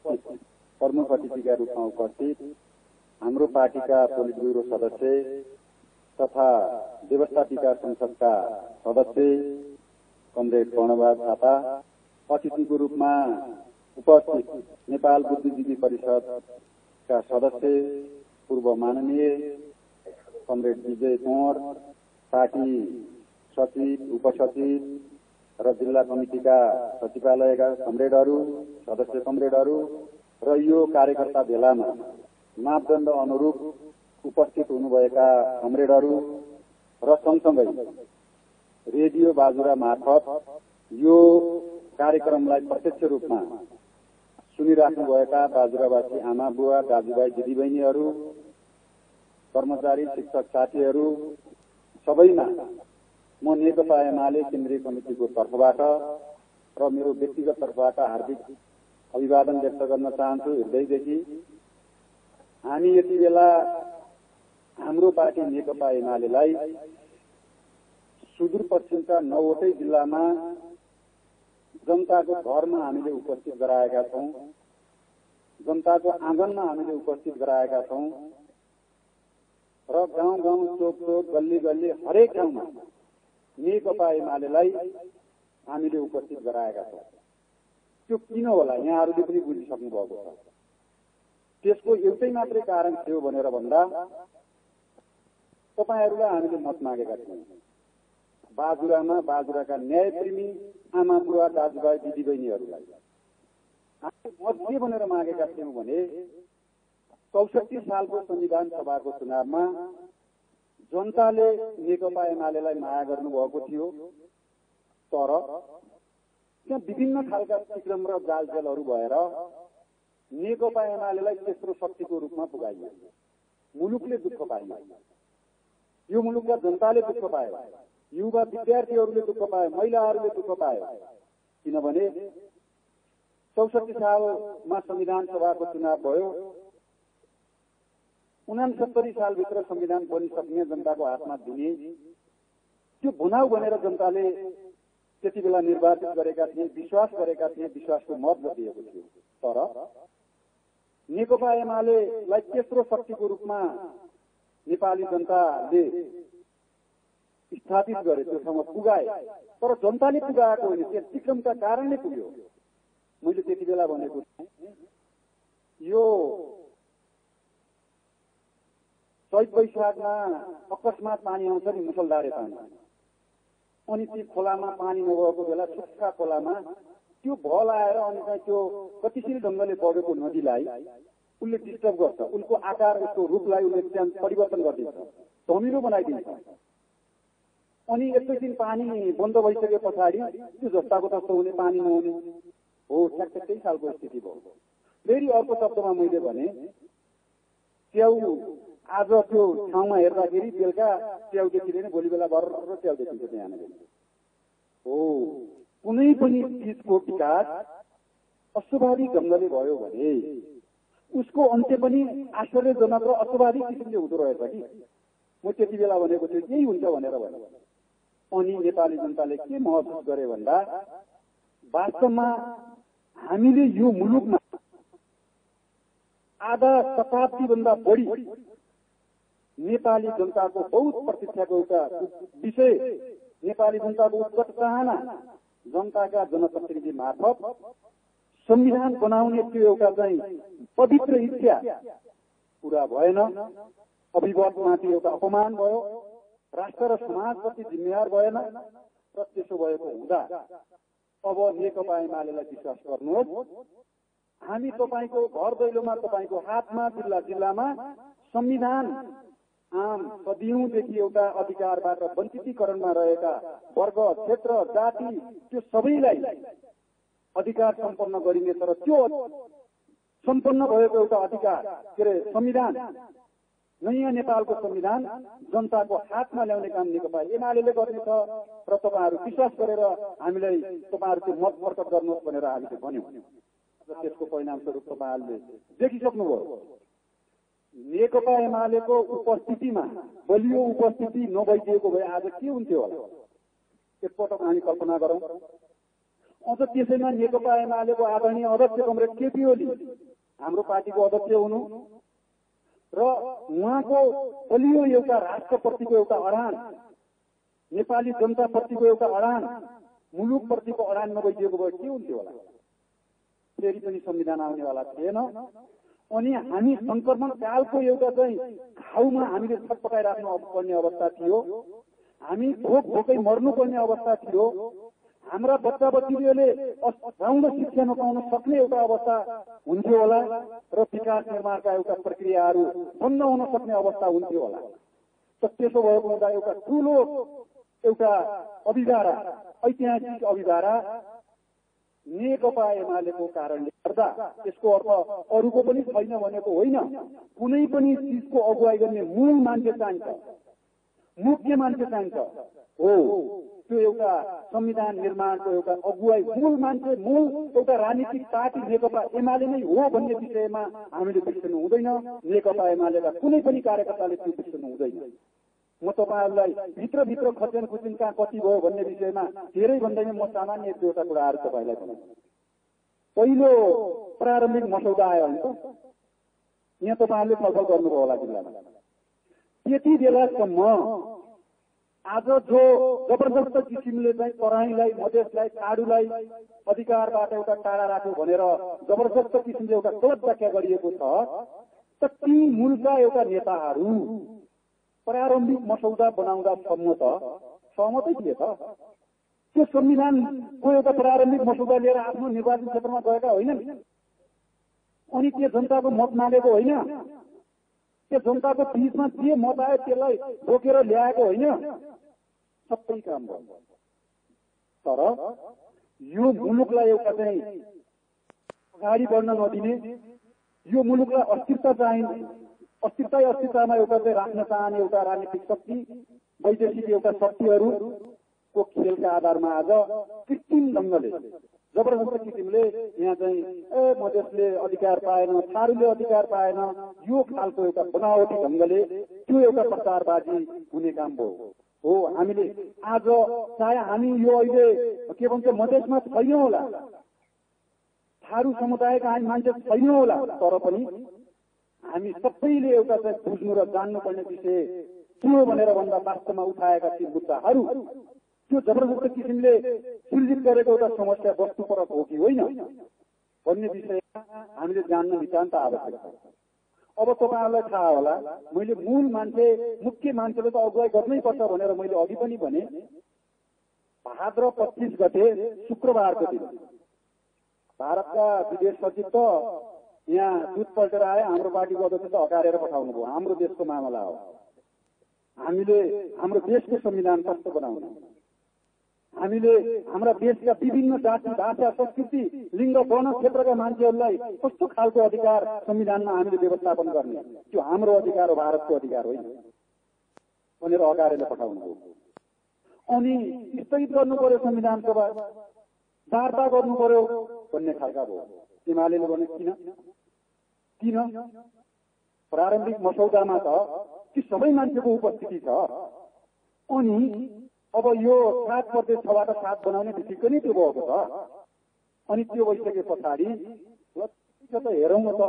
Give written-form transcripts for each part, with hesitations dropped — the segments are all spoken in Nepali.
प्रमुख अतिथिका रूपमा उपस्थित हाम्रो पार्टीका पोलिट ब्युरो सदस्य तथा व्यवस्थापिका संसदका सदस्य कमरेड कर्णबहादुर थापा, अतिथिको रूपमा उपस्थित नेपाल बुद्धिजीवी परिषदका सदस्य पूर्व माननीय कमरेड विजय कुँवर, पार्टी सचिव, उपसचिव र जिल्ला कमिटिका सचिवालयका कमरेडहरू, सदस्य कमरेडहरू र यो कार्यकर्ता भेलामा मापदण्ड अनुरूप उपस्थित हुनुभएका कमरेडहरू र सँगसँगै रेडियो बाजुरा मार्फत यो कार्यक्रमलाई प्रत्यक्ष रूपमा सुनिराख्नुभएका बाजुरावासी आमा बुवा, दाजुभाइ, दिदीबहिनीहरू, कर्मचारी, शिक्षक साथीहरू सबैमा म नेकपा एमाले केन्द्रीय कमिटिको तर्फबाट र मेरो व्यक्तिगत तर्फबाट हार्दिक अभिवादन व्यक्त गर्न चाहन्छु हृदयदेखि। हामी यति बेला हाम्रो पार्टी नेकपा एमालेलाई सुदूरपश्चिमका 9वटै जिल्लामा जनताको घरमा हामीले उपस्थित गराएका छौं, जनताको आँगनमा हामीले उपस्थित गराएका छौं र गाउँ गाउँ, चोक चोक, गल्ली गल्ली हरेक ठाउँमा नेकपा एमालेलाई हामीले उपस्थित गराएका छौं। त्यो किन होला यहाँहरूले पनि बुझिसक्नु भएको छ। त्यसको एउटै मात्रै कारण थियो भनेर भन्दा तपाईहरूलाई हामीले मत मागेका थियौं। बाजुरामा बाजुराका न्यायप्रेमी आमा बुवा, दाजुभाइ, दिदीबहिनीहरूलाई हामीले मत के भनेर मागेका थियौं भने 64 सालको संविधान सभाको चुनावमा जनताले नेकपा एमालेलाई माया गर्नुभएको थियो, तर त्यहाँ विभिन्न खालका विक्रम र जालजेलहरू भएर नेकपा एमालेलाई तेस्रो शक्तिको रूपमा पुगाइयो। मुलुकले दुःख पाइयो, यो मुलुकका जनताले दुःख पायो, युवा विद्यार्थीहरूले दुःख पाए, महिलाहरूले दुःख पाए। किनभने 64 सालमा संविधान सभाको चुनाव भयो, 69 सालभित्र संविधान बनिसक्ने जनताको हातमा दिने त्यो भुनाउ भनेर जनताले त्यति बेला निर्वाचित गरेका थिए, विश्वास गरेका थिए, विश्वासको मत दिएको थियो। तर नेकपा एमालेलाई तेस्रो शक्तिको रूपमा नेपाली जनताले स्थापित गरे, त्योसँग पुगाए। तर जनताले पुगाएको होइन, त्यस विक्रमका कारणले पुग्यो। मैले त्यति बेला भनेको यो चैत वैशाखमा अकस्मात पानी आउँछ नि, मुसलधारे पानी, अनि ती खोलामा पानी नभएको बेला सुक्खा खोलामा त्यो भल आएर अनि चाहिँ त्यो गतिशील ढंगले बढेको नदीलाई उसले डिस्टर्ब गर्छ, उनको आकार, उसको रूपलाई उसले परिवर्तन गरिदिन्छ, धमिलो बनाइदिन्छ। अनि एकैछिन पानी बन्द भइसके पछाडि त्यो जस्ताको तस्तो हुने, पानी नहुने हो। ठ्याक्कै सालको स्थिति भयो। फेरि अर्को शब्दमा मैले भने च्याउ आज त्यो ठाउँमा हेर्दाखेरि बेलुका च्याउ देखिँदैन, भोलि बेला भर च्याउ देखिन्छ त्यहाँनिर। हो, कुनै पनि चिजको विकास अस्वाभाविक ढंगले भयो भने उसको अन्त्य पनि आश्चर्यजनक र अस्वाभाविक किसिमले हुँदो रहेछ कि म त्यति बेला भनेको थियो यही हुन्छ भनेर भने। अनि नेपाली जनताले के महसुस गरे भन्दा वास्तवमा हामीले यो मुलुकमा आधा शताब्दी भन्दा बढी नेपाली जनताको बहुत प्रतीक्षाको एउटा विषय, नेपाली जनताको उत्कट चाहना, जनताका जनप्रतिनिधि मार्फत संविधान बनाउने त्यो एउटा चाहिँ पवित्र इच्छा पूरा भएन। अभिभावकमाथि एउटा अपमान भयो, राष्ट्र र समाजप्रति जिम्मेवार भएन र त्यसो भएको हुँदा अब नेकपा एमालेलाई विश्वास गर्नुहोस्, हामी तपाईको घर दैलोमा, तपाईको हातमा, जिल्ला जिल्लामा संविधान आम सदियौंदेखि एउटा अधिकारबाट वञ्चितीकरणमा रहेका वर्ग, क्षेत्र, जाति त्यो सबैलाई अधिकार सम्पन्न गरिने, तर त्यो सम्पन्न भएको एउटा अधिकार के अरे संविधान, नयाँ नेपालको संविधान जनताको हातमा ल्याउने काम नेकपा एमालेले गर्नेछ र तपाईहरु विश्वास गरेर हामीलाई तपाईहरुको मत प्रकट गर्नुहोस् भनेर हामीले भन्यौं र त्यसको परिणामस्वरूप तपाईहरुले देखिसक्नुभयो। नेकपा एमालेको उपस्थितिमा बलियो उपस्थिति नभइदिएको भए आज के हुन्थ्यो होला? एकपटक हामी कल्पना गरौं। अझ त्यसैमा नेकपा एमालेको आदरणीय अध्यक्ष कमरेड केपी ओली हाम्रो पार्टीको अध्यक्ष हुनु र उहाँको बलियो एउटा राष्ट्रप्रतिको एउटा अडान, नेपाली जनताप्रतिको एउटा अडान, मुलुकप्रतिको अडान नभइदिएको भए के हुन्थ्यो होला? फेरि पनि संविधान आउनेवाला थिएन। अनि हामी संक्रमण कालको एउटा चाहिँ घाउमा हामीले छटपटाइराख्नु पर्ने अवस्था थियो। हामी भोक भोकै मर्नुपर्ने अवस्था थियो। हाम्रा बच्चा बच्चीले राम्रो शिक्षा नपाउन सक्ने एउटा अवस्था हुन्थ्यो होला र विकास निर्माणका एउटा प्रक्रियाहरू बन्द हुन सक्ने अवस्था हुन्थ्यो होला। त त्यसो भएको हुँदा एउटा ठूलो एउटा अभिभारा, ऐतिहासिक अभिभारा नेकपा एमालेको कारणले गर्दा, यसको अर्थ अरूको पनि छैन भनेको होइन। कुनै पनि चिजको अगुवाई गर्ने मूल मान्छे चाहिन्छ, मुख्य मान्छे चाहिन्छ। हो, त्यो एउटा संविधान निर्माणको एउटा अगुवाई मूल मान्छे, मूल एउटा राजनीतिक पार्टी नेकपा एमाले नै हो भन्ने विषयमा हामीले बिर्सनु हुँदैन। नेकपा एमालेका कुनै पनि कार्यकर्ताले त्यो बिर्सनु हुँदैन। म तपाईँहरूलाई भित्रभित्र खचेन खुचिन कहाँ कति भयो भन्ने विषयमा धेरै भन्दैन। म सामान्य एक दुईवटा कुराहरू तपाईँलाई भन्छु। पहिलो प्रारम्भिक मसौदा आयो भने त यहाँ तपाईँहरूले छलफल गर्नुभयो होला जिल्लामा। त्यति बेलासम्म आज जो जबरजस्त किसिमले चाहिँ तराईलाई, मधेसलाई, काडुलाई अधिकारबाट एउटा टाढा राख्यो भनेर जबरजस्त किसिमले एउटा गलत व्याख्या गरिएको छ, त ती मूलका एउटा नेताहरू प्रारम्भिक मसौदा बनाउँदासम्म त सहमतै थिए त। त्यो संविधानको एउटा प्रारम्भिक मसौदा लिएर आफ्नो निर्वाचन क्षेत्रमा गएका होइनन्। अनि त्यो जनताको मत मागेको होइन, त्यो जनताको बीचमा जे मत आयो त्यसलाई बोकेर ल्याएको होइन। सबै काम भयो। तर यो मुलुकलाई एउटा चाहिँ अगाडि बढ्न नदिने, यो मुलुकलाई अस्थिरता चाहिने, अस्थिरतामा एउटा चाहिँ राख्न चाहने एउटा राजनीतिक शक्ति, वैदेशिक एउटा शक्तिहरूको खेलका आधारमा आज कृत्रिम ढङ्गले जबरजस्त किसिमले यहाँ चाहिँ मधेसले अधिकार पाएन, थारूले अधिकार पाएन, यो खालको एउटा बनावटी ढङ्गले त्यो एउटा प्रचारबाजी हुने काम भयो। हो, हामीले आज चाहे हामी यो अहिले के भन्छ मधेसमा छैनौँ होला, थारू समुदायका हामी मान्छे छैनौँ होला, तर पनि हामी सबैले एउटा चाहिँ बुझ्नु र जान्नुपर्ने विषय के हो भनेर भन्दा वास्तवमा उठाएका ती मुद्दाहरू त्यो जबरजस्त किसिमले सृजित गरेको एउटा समस्या वस्तुपरक हो कि होइन भन्ने विषयमा हामीले जान्न नितान्त आवश्यक छ। अब तपाईँहरूलाई थाहा होला, मैले मूल मान्छे, मुख्य मान्छेले त अगुवाई गर्नै पर्छ भनेर मैले अघि पनि भने। भाद्र 25 गते शुक्रबारको दिन भारतका विदेश सचिव त यहाँ दूत पल्टेर आए, हाम्रो पार्टीको अध्यक्ष त हकारेर पठाउनु भयो। हाम्रो देशको मामला हो। हामीले हाम्रो देशको संविधान कस्तो बनाउने, हामीले हाम्रा देशका विभिन्न जाति, भाषा, संस्कृति, लिङ्ग, वर्ण क्षेत्रका मान्छेहरूलाई कस्तो खालको अधिकार संविधानमा हामीले व्यवस्थापन गर्ने, त्यो हाम्रो अधिकार हो, भारतको अधिकार होइन भनेर हकारेर पठाउनु भयो। अनि स्थगित गर्नु पर्यो संविधान सभा, वार्ता गर्नु पर्यो भन्ने खालका भयो। एमालेले भने किन प्रारम्भिक मसौदामा त ती सबै मान्छेको उपस्थिति छ। अनि अब यो 7 प्रदेश सभाबाट 7 बनाउने बित्तिकै नै त्यो भएको छ। अनि त्यो भइसके पछाडि त हेरौँ न त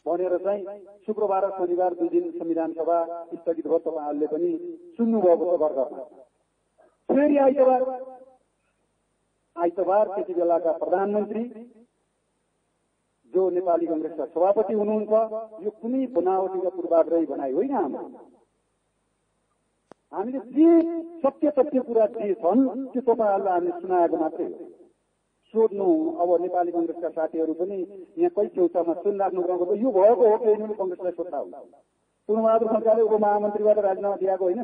भनेर चाहिँ शुक्रबार र शनिबार 2 दिन संविधान सभा स्थगित भयो। तपाईँहरूले पनि सुन्नुभएको छ घरमा। फेरि आइतबार त्यति बेलाका प्रधानमन्त्री जो नेपाली कांग्रेसका सभापति हुनुहुन्छ, यो कुनै बनावटीका पूर्वाग्रही भनाइ होइन। हामीले जे सत्य तथ्य कुरा जे छन् त्यो तपाईँहरूलाई हामीले सुनाएको मात्रै हो। सोध्नु, अब नेपाली कांग्रेसका साथीहरू पनि यहाँ कहीँ छेउछाउमा सुनिराख्नु भएको, यो भएको हो कि यिनीहरूले कांग्रेसलाई सोध्दा हुन्छ। पूर्णबहादुर खड्काले उपमहामन्त्रीबाट राजीनामा दिएको होइन।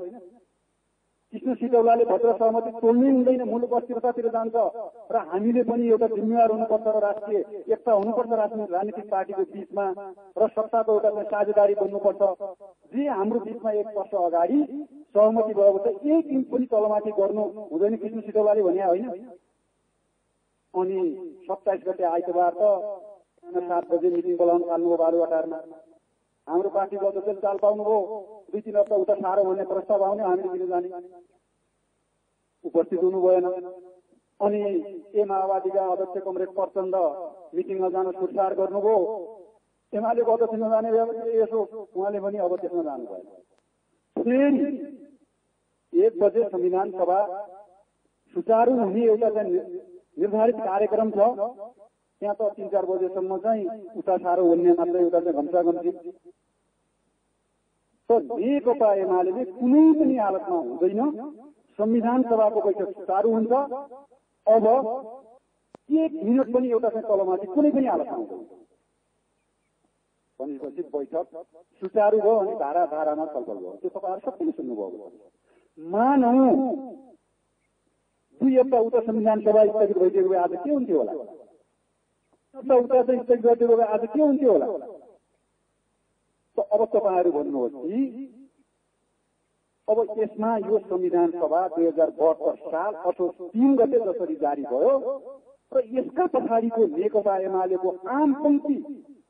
कृष्ण सिटौलाले भद्र सहमति तोड्नै हुँदैन, मुलुक अस्थिरतातिर जान्छ र हामीले पनि एउटा जिम्मेवार हुनुपर्छ र राष्ट्रिय एकता हुनुपर्छ राजनीतिक पार्टीको बीचमा र सत्ताको एउटा साझेदारी बन्नुपर्छ। जे हाम्रो बीचमा 1 वर्ष अगाडि सहमति भएको छ, 1 इन्च पनि तलमाथि गर्नु हुँदैन कृष्ण सिटौलाले भने होइन। अनि 27 गते आइतबार त 7 बजे मिटिङ बोलाउन थाल्नुभयो बालुवाटारमा। हाम्रो पार्टीको अध्यक्ष चाल पाउनुभयो, 2-3 हप्ता उता साह्रो भन्ने प्रस्ताव आउने, हामीले किन जाने, उपस्थित हुनु भएन। अनि ए माओवादीका अध्यक्ष कमरेड प्रचण्ड मिटिङमा जान छुटछाट गर्नुभयो। एमालेको अध्यक्षमा जाने यसो उहाँले पनि अब त्यसमा जानु भएन। फेरि 1 बजे संविधान सभा सुचारू हुने एउटा निर्धारित कार्यक्रम छ। त्यहाँ त 3-4 बजेसम्म चाहिँ उता सारो हुने मात्र एउटा चाहिँ घम्साघम्सी। नेकपा एमाले कुनै पनि हालतमा हुँदैन संविधान सभाको बैठक सुचारू हुन्छ। अब 1 मिनट पनि एउटा चाहिँ तलमाथि कुनै पनि हालतमा हुँदैन भनेपछि बैठक सुचारू भयो अनि धारामा छलफल भयो। त्यो तपाईँहरू सबैले सुन्नुभयो। मानौ 2 हप्ता उता संविधान सभा स्थगित भइदिएको भए आज के हुन्थ्यो होला? उता चाहिँ स्थगित गरिदिएको भए आज के हुन्थ्यो होला? अब तपाईँहरू भन्नुहोस् कि अब यसमा यो संविधान सभा 2072 साल असोज 3 गते जसरी जारी भयो र यसका पछाडिको नेकपा एमालेको आम पंक्ति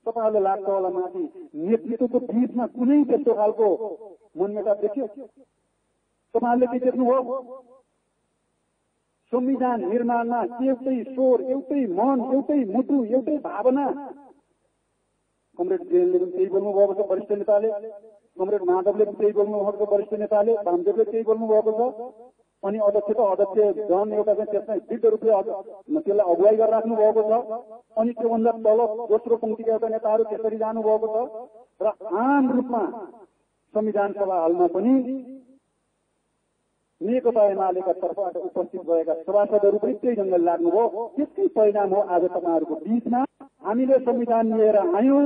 तपाईँहरूले लाग्छ होला माथि नेतृत्वको बीचमा कुनै त्यस्तो खालको मनमेटाप देखियो? तपाईँहरूले के देख्नुभयो? संविधान निर्माणमा एउटै स्वर, एउटै मन, एउटै मुटु, एउटै भावना। कमरेड जेलले पनि त्यही बोल्नुभएको छ, वरिष्ठ नेताले। कमरेड माधवले पनि त्यही बोल्नुभएको छ, वरिष्ठ नेताले। वामदेवले त्यही बोल्नुभएको छ। अनि अध्यक्ष त अध्यक्ष जन एउटा चाहिँ त्यसमा विरुद्ध रूपले त्यसलाई अगुवाई गरेर राख्नु भएको छ। अनि त्योभन्दा तल दोस्रो पंक्तिका एउटा नेताहरू त्यसरी जानुभएको छ। र आम रूपमा संविधान सभा हलमा पनि नेकपा एमालेका तर्फबाट उपस्थित भएका सभासदहरू पनि त्यही ढङ्गले लाग्नुभयो। त्यसकै परिणाम हो आज तपाईँहरूको बीचमा हामीले संविधान लिएर आयौँ,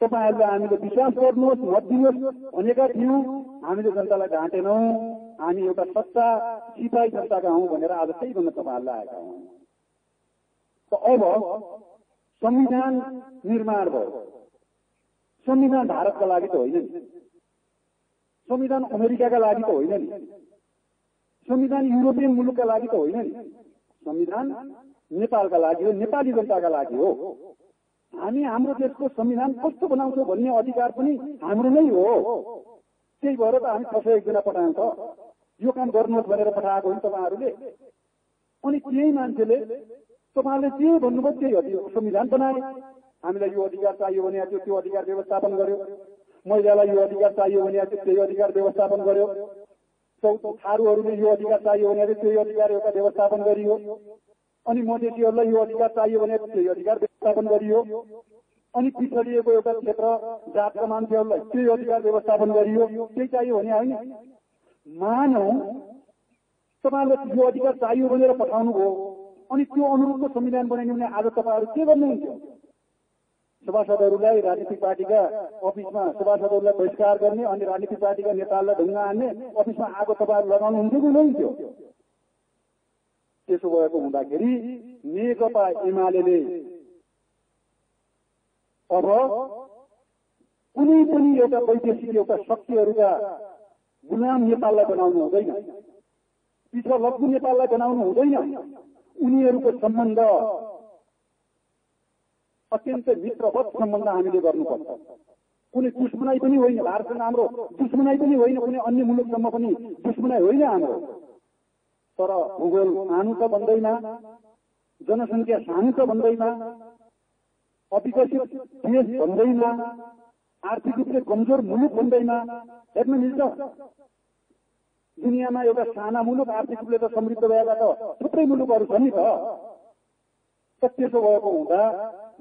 तपाईँहरूले हामीले विश्वास गर्नुहोस्, मत दिनुहोस् भनेका थियौँ। हामीले जनतालाई ढाँटेनौँ, हामी एउटा सच्चा सिपाही जनताका हौँ भनेर आज त्यही भन्न तपाईँहरूलाई आएका हौँ। अब संविधान निर्माण भयो। संविधान भारतका लागि त होइन नि, संविधान अमेरिकाका लागि त होइन नि, संविधान युरोपियन मुलुकका लागि त होइन नि, संविधान नेपालका लागि हो, नेपाली जनताका लागि हो। हामी हाम्रो देशको संविधान कस्तो बनाउँछौँ भन्ने अधिकार पनि हाम्रो नै हो। त्यही भएर त हामी 601 जना पठायौँ त, यो काम गर्नुहोस् भनेर पठाएको हो तपाईँहरूले। अनि त्यही मान्छेले तपाईँहरूले जे भन्नुभयो त्यही संविधान बनाए। हामीलाई यो अधिकार चाहियो भने त्यो अधिकार व्यवस्थापन गर्यो, महिलालाई यो अधिकार चाहियो भने त्यही अधिकार व्यवस्थापन गर्यो, थारूहरूले यो अधिकार चाहियो भने त्यही अधिकार एउटा व्यवस्थापन गरियो, अनि मधेसीहरूलाई यो अधिकार चाहियो भने त्यही अधिकार व्यवस्थापन गरियो, अनि पिछडिएको एउटा क्षेत्र जातका मान्छेहरूलाई त्यही अधिकार व्यवस्थापन गरियो। त्यही चाहियो भने होइन। मानौ तपाईँहरूले यो अधिकार चाहियो भनेर पठाउनु भयो, अनि त्यो अनुरूपको संविधान बनाइनु भने आज तपाईँहरू के गर्नुहुन्थ्यो? सभासदहरूलाई राजनीतिक पार्टीका अफिसमा सभासदहरूलाई बहिष्कार गर्ने अनि राजनीतिक पार्टीका नेताहरूलाई ढुङ्गा हान्ने अफिसमा आगो तपाईँहरू लगाउनुहुन्थ्यो कि हुनुहुन्थ्यो? त्यसो भएको हुँदाखेरि नेकपा एमाले अब कुनै पनि एउटा वैदेशिक एउटा शक्तिहरूका गुलाम नेपाललाई बनाउनु हुँदैन, पिछा लग्गु नेपाललाई बनाउनु हुँदैन। उनीहरूको सम्बन्ध अत्यन्तै मित्रवत सम्बन्ध हामीले गर्नुपर्छ। कुनै दुश्मनाई पनि होइन, भारतसँग हाम्रो दुश्मनाई पनि होइन, कुनै अन्य मुलुकसम्म पनि दुश्मनाई होइन हाम्रो। तर भूगोल सानो त भन्दैमा, जनसङ्ख्या सानो त भन्दैमा, अविकसित देश भन्दैमा, आर्थिक रूपले कमजोर मुलुक भन्दैमा हेर्न मिल्छ। दुनियाँमा एउटा साना मुलुक आर्थिक रूपले त समृद्ध भएका त थुप्रै मुलुकहरू छन् नि त। त्यसो भएको हुँदा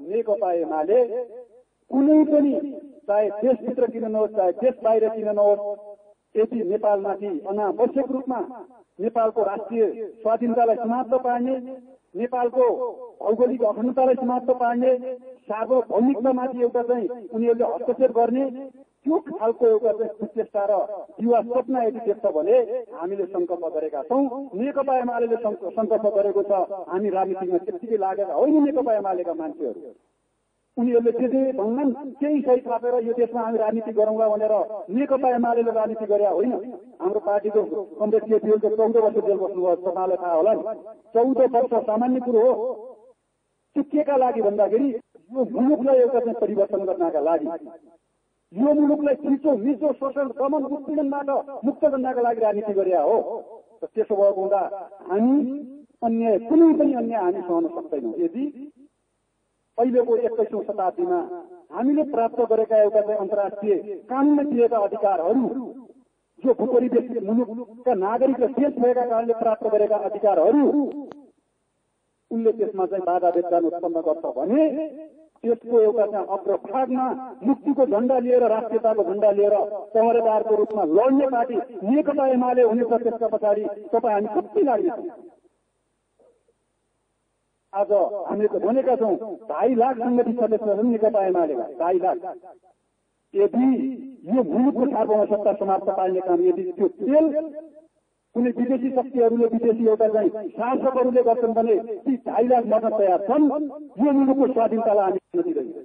नेकपा एमाले कुनै पनि चाहे देशभित्र किन नहोस् चाहे देश बाहिर किन नहोस्, यदि नेपालमाथि अनावश्यक रूपमा नेपालको राष्ट्रिय स्वाधीनतालाई समाप्त पार्ने, नेपालको भौगोलिक अखण्डतालाई समाप्त पार्ने, सार्वभौमिकतामाथि एउटा चाहिँ उनीहरूले हस्तक्षेप गर्ने त्यो खालको एउटा चाहिँ प्रचेष्टा र युवा स्वप्न यदि देख्छ भने हामीले संकल्प गरेका छौँ। नेकपा एमाले संकल्प गरेको छ। हामी राजनीतिमा त्यतिकै लागेका होइन नेकपा एमालेका मान्छेहरू। उनीहरूले जे भन्नन् केही सही थापेर यो देशमा हामी राजनीति गरौँला भनेर नेकपा एमाले राजनीति गरे होइन। हाम्रो पार्टीको कमरेड केपीओलको 14 वर्ष जेल बस्नुभयो, तपाईँलाई थाहा होला नि। 14 वर्ष सामान्य कुरो हो। त्यो केका लागि भन्दाखेरि यो मुलुकलाई एउटा चाहिँ परिवर्तन गर्नका लागि, यो मुलुकलाई चिसो मिचो शोषण दमन उत्पीडनबाट मुक्त गर्नका लागि राजनीति गरे हो। त्यसो भएको हुँदा हामी अन्याय कुनै पनि अन्याय हामी सहन सक्दैनौँ। यदि अहिलेको 21औं शताब्दीमा हामीले प्राप्त गरेका एउटा चाहिँ अन्तर्राष्ट्रिय कानूनले दिएका अधिकारहरू, जो भूपरिवेशित मुलुकका नागरिक र देश भएका कारणले प्राप्त गरेका अधिकारहरू, उनले त्यसमा चाहिँ बाधा व्यवधान उत्पन्न गर्छ भने त्यसको एउटा चाहिँ अग्रभागमा मुक्तिको झण्डा लिएर, राष्ट्रियताको झण्डा लिएर पहरेदारको रूपमा लड्ने पार्टी नेकपा एमाले हुनेछ। त्यसका पछाडि तपाईँ हामी कति लाग्नेछौँ? आज हामीले त भनेका छौँ 2.5 लाख संगठित सदस्यहरू नेकपा एमालेका 2.5 लाख। यदि यो मुलुकको सार्वभौम सत्ता समाप्त पार्ने काम यदि त्यो खेल कुनै विदेशी शक्तिहरूले, विदेशी एउटा चाहिँ शासकहरूले गर्छन् भने ती 2.5 लाख मर्न तयार छन्। यो मुलुकको स्वाधीनतालाई हामी दिँदैनौँ।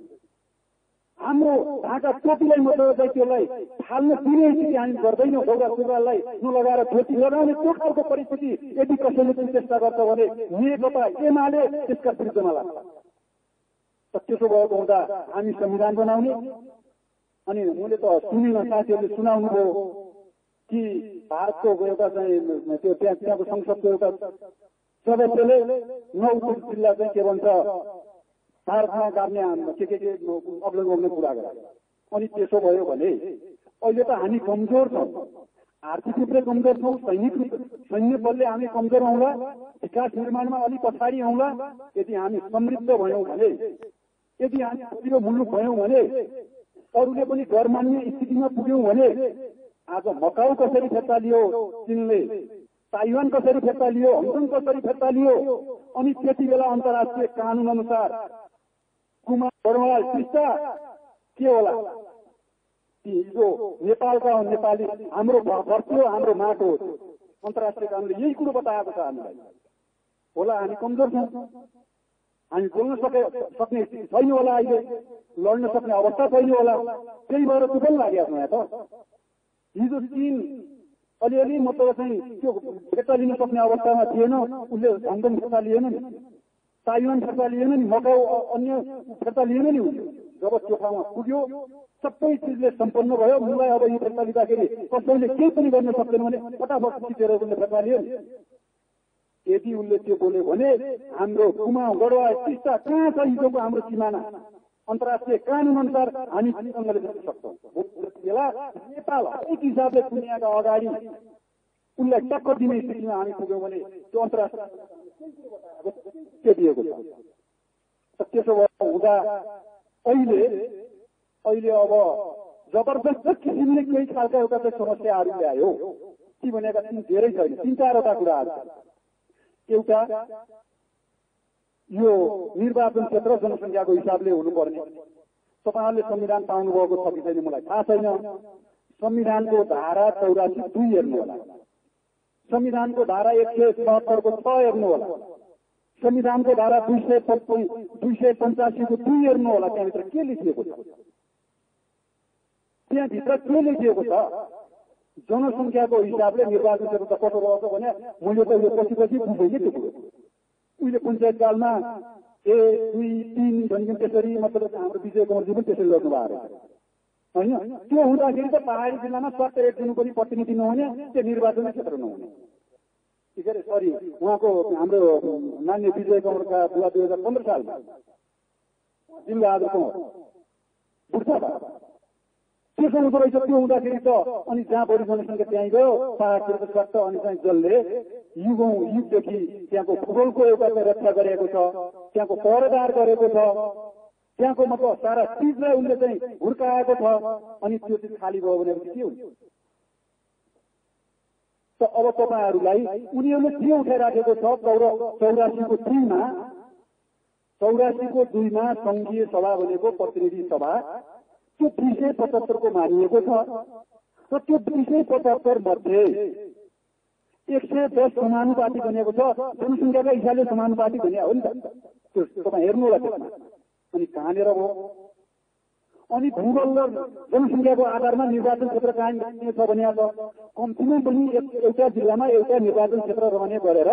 हाम्रो ढाका टोपीलाई मतलब चाहिँ त्यसलाई फाल्न दिने स्थिति हामी गर्दैनौँ। दौरा सुरुवाललाई नलगाएर धोती लगाउने त्यो खालको परिस्थिति यदि कसैले पनि चेष्टा गर्छ भने नेकपा एमाले त्यसका विरुद्धमा लाग्छ। त्यसो भएको हुँदा हामी संविधान बनाउने, अनि मैले त सुनिन, साथीहरूले सुनाउनु भयो कि भारतको एउटा चाहिँ त्यो त्यहाँको संसदको एउटा सदस्यले 9 जिल्ला चाहिँ के भन्छ भारतमा गाड्ने के अग्लो कुरा गरे। अनि त्यसो भयो भने अहिले त हामी कमजोर छौँ, आर्थिक रूपले कमजोर छौँ, सैन्य बलले हामी कमजोर हौँला, विकास निर्माणमा अलिक पछाडि हौँला। यदि हामी समृद्ध भयौँ भने, यदि हामी ठुलो मुलुक भयौँ भने, अरूले पनि डर मान्ने स्थितिमा पुग्यौँ भने, आज मकाउ कसरी फिर्ता लियो चीनले, ताइवान कसरी फिर्ता लियो, हङकङ कसरी फिर्ता लियो, अनि त्यति बेला अन्तर्राष्ट्रिय कानून अनुसार कुमार बर्माल टिस्टा के होला? हिजो नेपालका नेपाली हाम्रो भर्तियो, हाम्रो माटो हो। अन्तर्राष्ट्रिय कानूनले यही कुरो बताएको छ हामीलाई। होला हामी कमजोर छौँ, हामी बोल्न सक्ने छैन होला, अहिले लड्न सक्ने अवस्था छैन होला। त्यही भएर चुपन लागेको छ यहाँ त। हिजो चीन अलिअलि मतलब चाहिँ त्यो फिर्ता लिन सक्ने अवस्थामा थिएन, उसले हङकङ फिर्ता लिएन नि, ताइवान फिर्ता लिएन नि, मकाउ अन्य फिर्ता लिएन नि उसले। जब त्यो ठाउँमा पुग्यो, सबै चिजले सम्पन्न भयो, मलाई अब यो फिर्ता लिँदाखेरि कसैले केही पनि गर्न सक्दैन भने फटाफट जितेर उसले फिर्ता लियो नि। यदि उसले त्यो बोल्यो भने हाम्रो कुमाउ गढवाल टिस्टा कहाँ छ हिजोको हाम्रो सिमाना? अन्तर्राष्ट्रिय कानून अनुसार हामी सँगले जित्न सक्छौँ। बेला नेपाल हरेक हिसाबले दुनियाँका अगाडि उनलाई टक्कर दिने स्थितिमा हामी पुग्यौँ भने त्यो अन्तर्राष्ट्रिय दिएको छ। त्यसो हुँदा अहिले अब जबरजस्त किसिमले केही खालका एउटा चाहिँ समस्याहरू ल्यायो। ती भनेका धेरै छैन, 3-4वटा कुराहरू। एउटा यो निर्वाचन क्षेत्र जनसङ्ख्याको हिसाबले हुनुपर्ने। तपाईँहरूले संविधान पाउनुभएको छ कि छैन मलाई थाहा छैन। संविधानको धारा 84(2) हेर्नु होला, संविधानको धारा 177 को 6 हेर्नु होला, संविधानको धारा 285 को 2 हेर्नु होला। त्यहाँभित्र के लेखिएको छ? त्यहाँभित्र के लेखिएको छ? जनसङ्ख्याको हिसाबले निर्वाचन क्षेत्र त कसो रहेछ भने मैले त यो पछि बुझेँ कि त्यो उहिले पञ्चायत कालमा 1, 2, 3 भनिकन त्यसरी मतलब हाम्रो विजय कुमारजी पनि त्यसरी लड्नु भएको होइन। त्यो हुँदाखेरि त पहाडी जिल्लामा स्वास्थ्य रेट दिनु पनि प्रतिनिधि नहुने, त्यो निर्वाचन क्षेत्र नहुने। के अरे सरी, उहाँको हाम्रो मान्य विजय कुमारका बुवा 2015 सालमा जिल्लाहरू बुझ्छ त्यसो हुँदो रहेछ। त्यो हुँदाखेरि त अनि जहाँ बढी जनसङ्ख्या त्यहीँ गयो, पहाडतिर स्वास्थ्य अनि चाहिँ जसले युगदेखि त्यहाँको भूगोलको एउटा रक्षा गरेको छ, त्यहाँको पहरेदार गरेको छ, त्यहाँको मतलब सारा चिजलाई उनले चाहिँ हुर्काएको छ। अनि त्यो चिज खाली भयो भने के हुन्छ? त अब तपाईँहरूलाई उनीहरूले के उठाइराखेको छ? 84को 2मा संघीय सभा भनेको प्रतिनिधि सभा, त्यो 275 को मानिएको छ। र त्यो 275 मध्ये 110 समानुपाती बनेको छ। जनसङ्ख्याका हिसाबले समानुपाती भने हो नि त, त्यो तपाईँ हेर्नु होला त्यसमा। अनि कहाँनिर हो? अनि भूगोल र जनसङ्ख्याको आधारमा निर्वाचन क्षेत्र कायम गरिने छ भने कम्तीमा पनि एउटा जिल्लामा एउटा निर्वाचन क्षेत्र रहने गरेर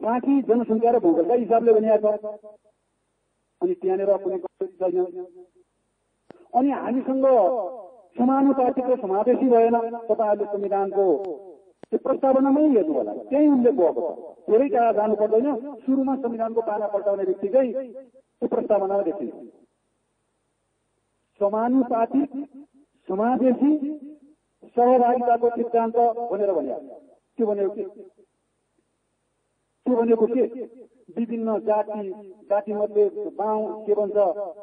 बाँकी जनसङ्ख्या र भूगोलका हिसाबले बनिएको छ। अनि त्यहाँनिर कुनै छैन। अनि हामीसँग समानुपातिक र समावेशी भएन। तपाईँहरूले संविधानको त्यो प्रस्तावनामै हेर्नु होला, त्यही उल्लेख भएको छ। धेरै टाढा जानु पर्दैन, सुरुमा संविधानको पाना पल्टाउने बित्तिकै त्यो प्रस्तावनामा देखिन्छ। समानुपातिक समावेशी सहभागिताको सिद्धान्त भनेर भन्यो। के भनेको के विभिन्न जाति मध्ये गाउँ के भन्छ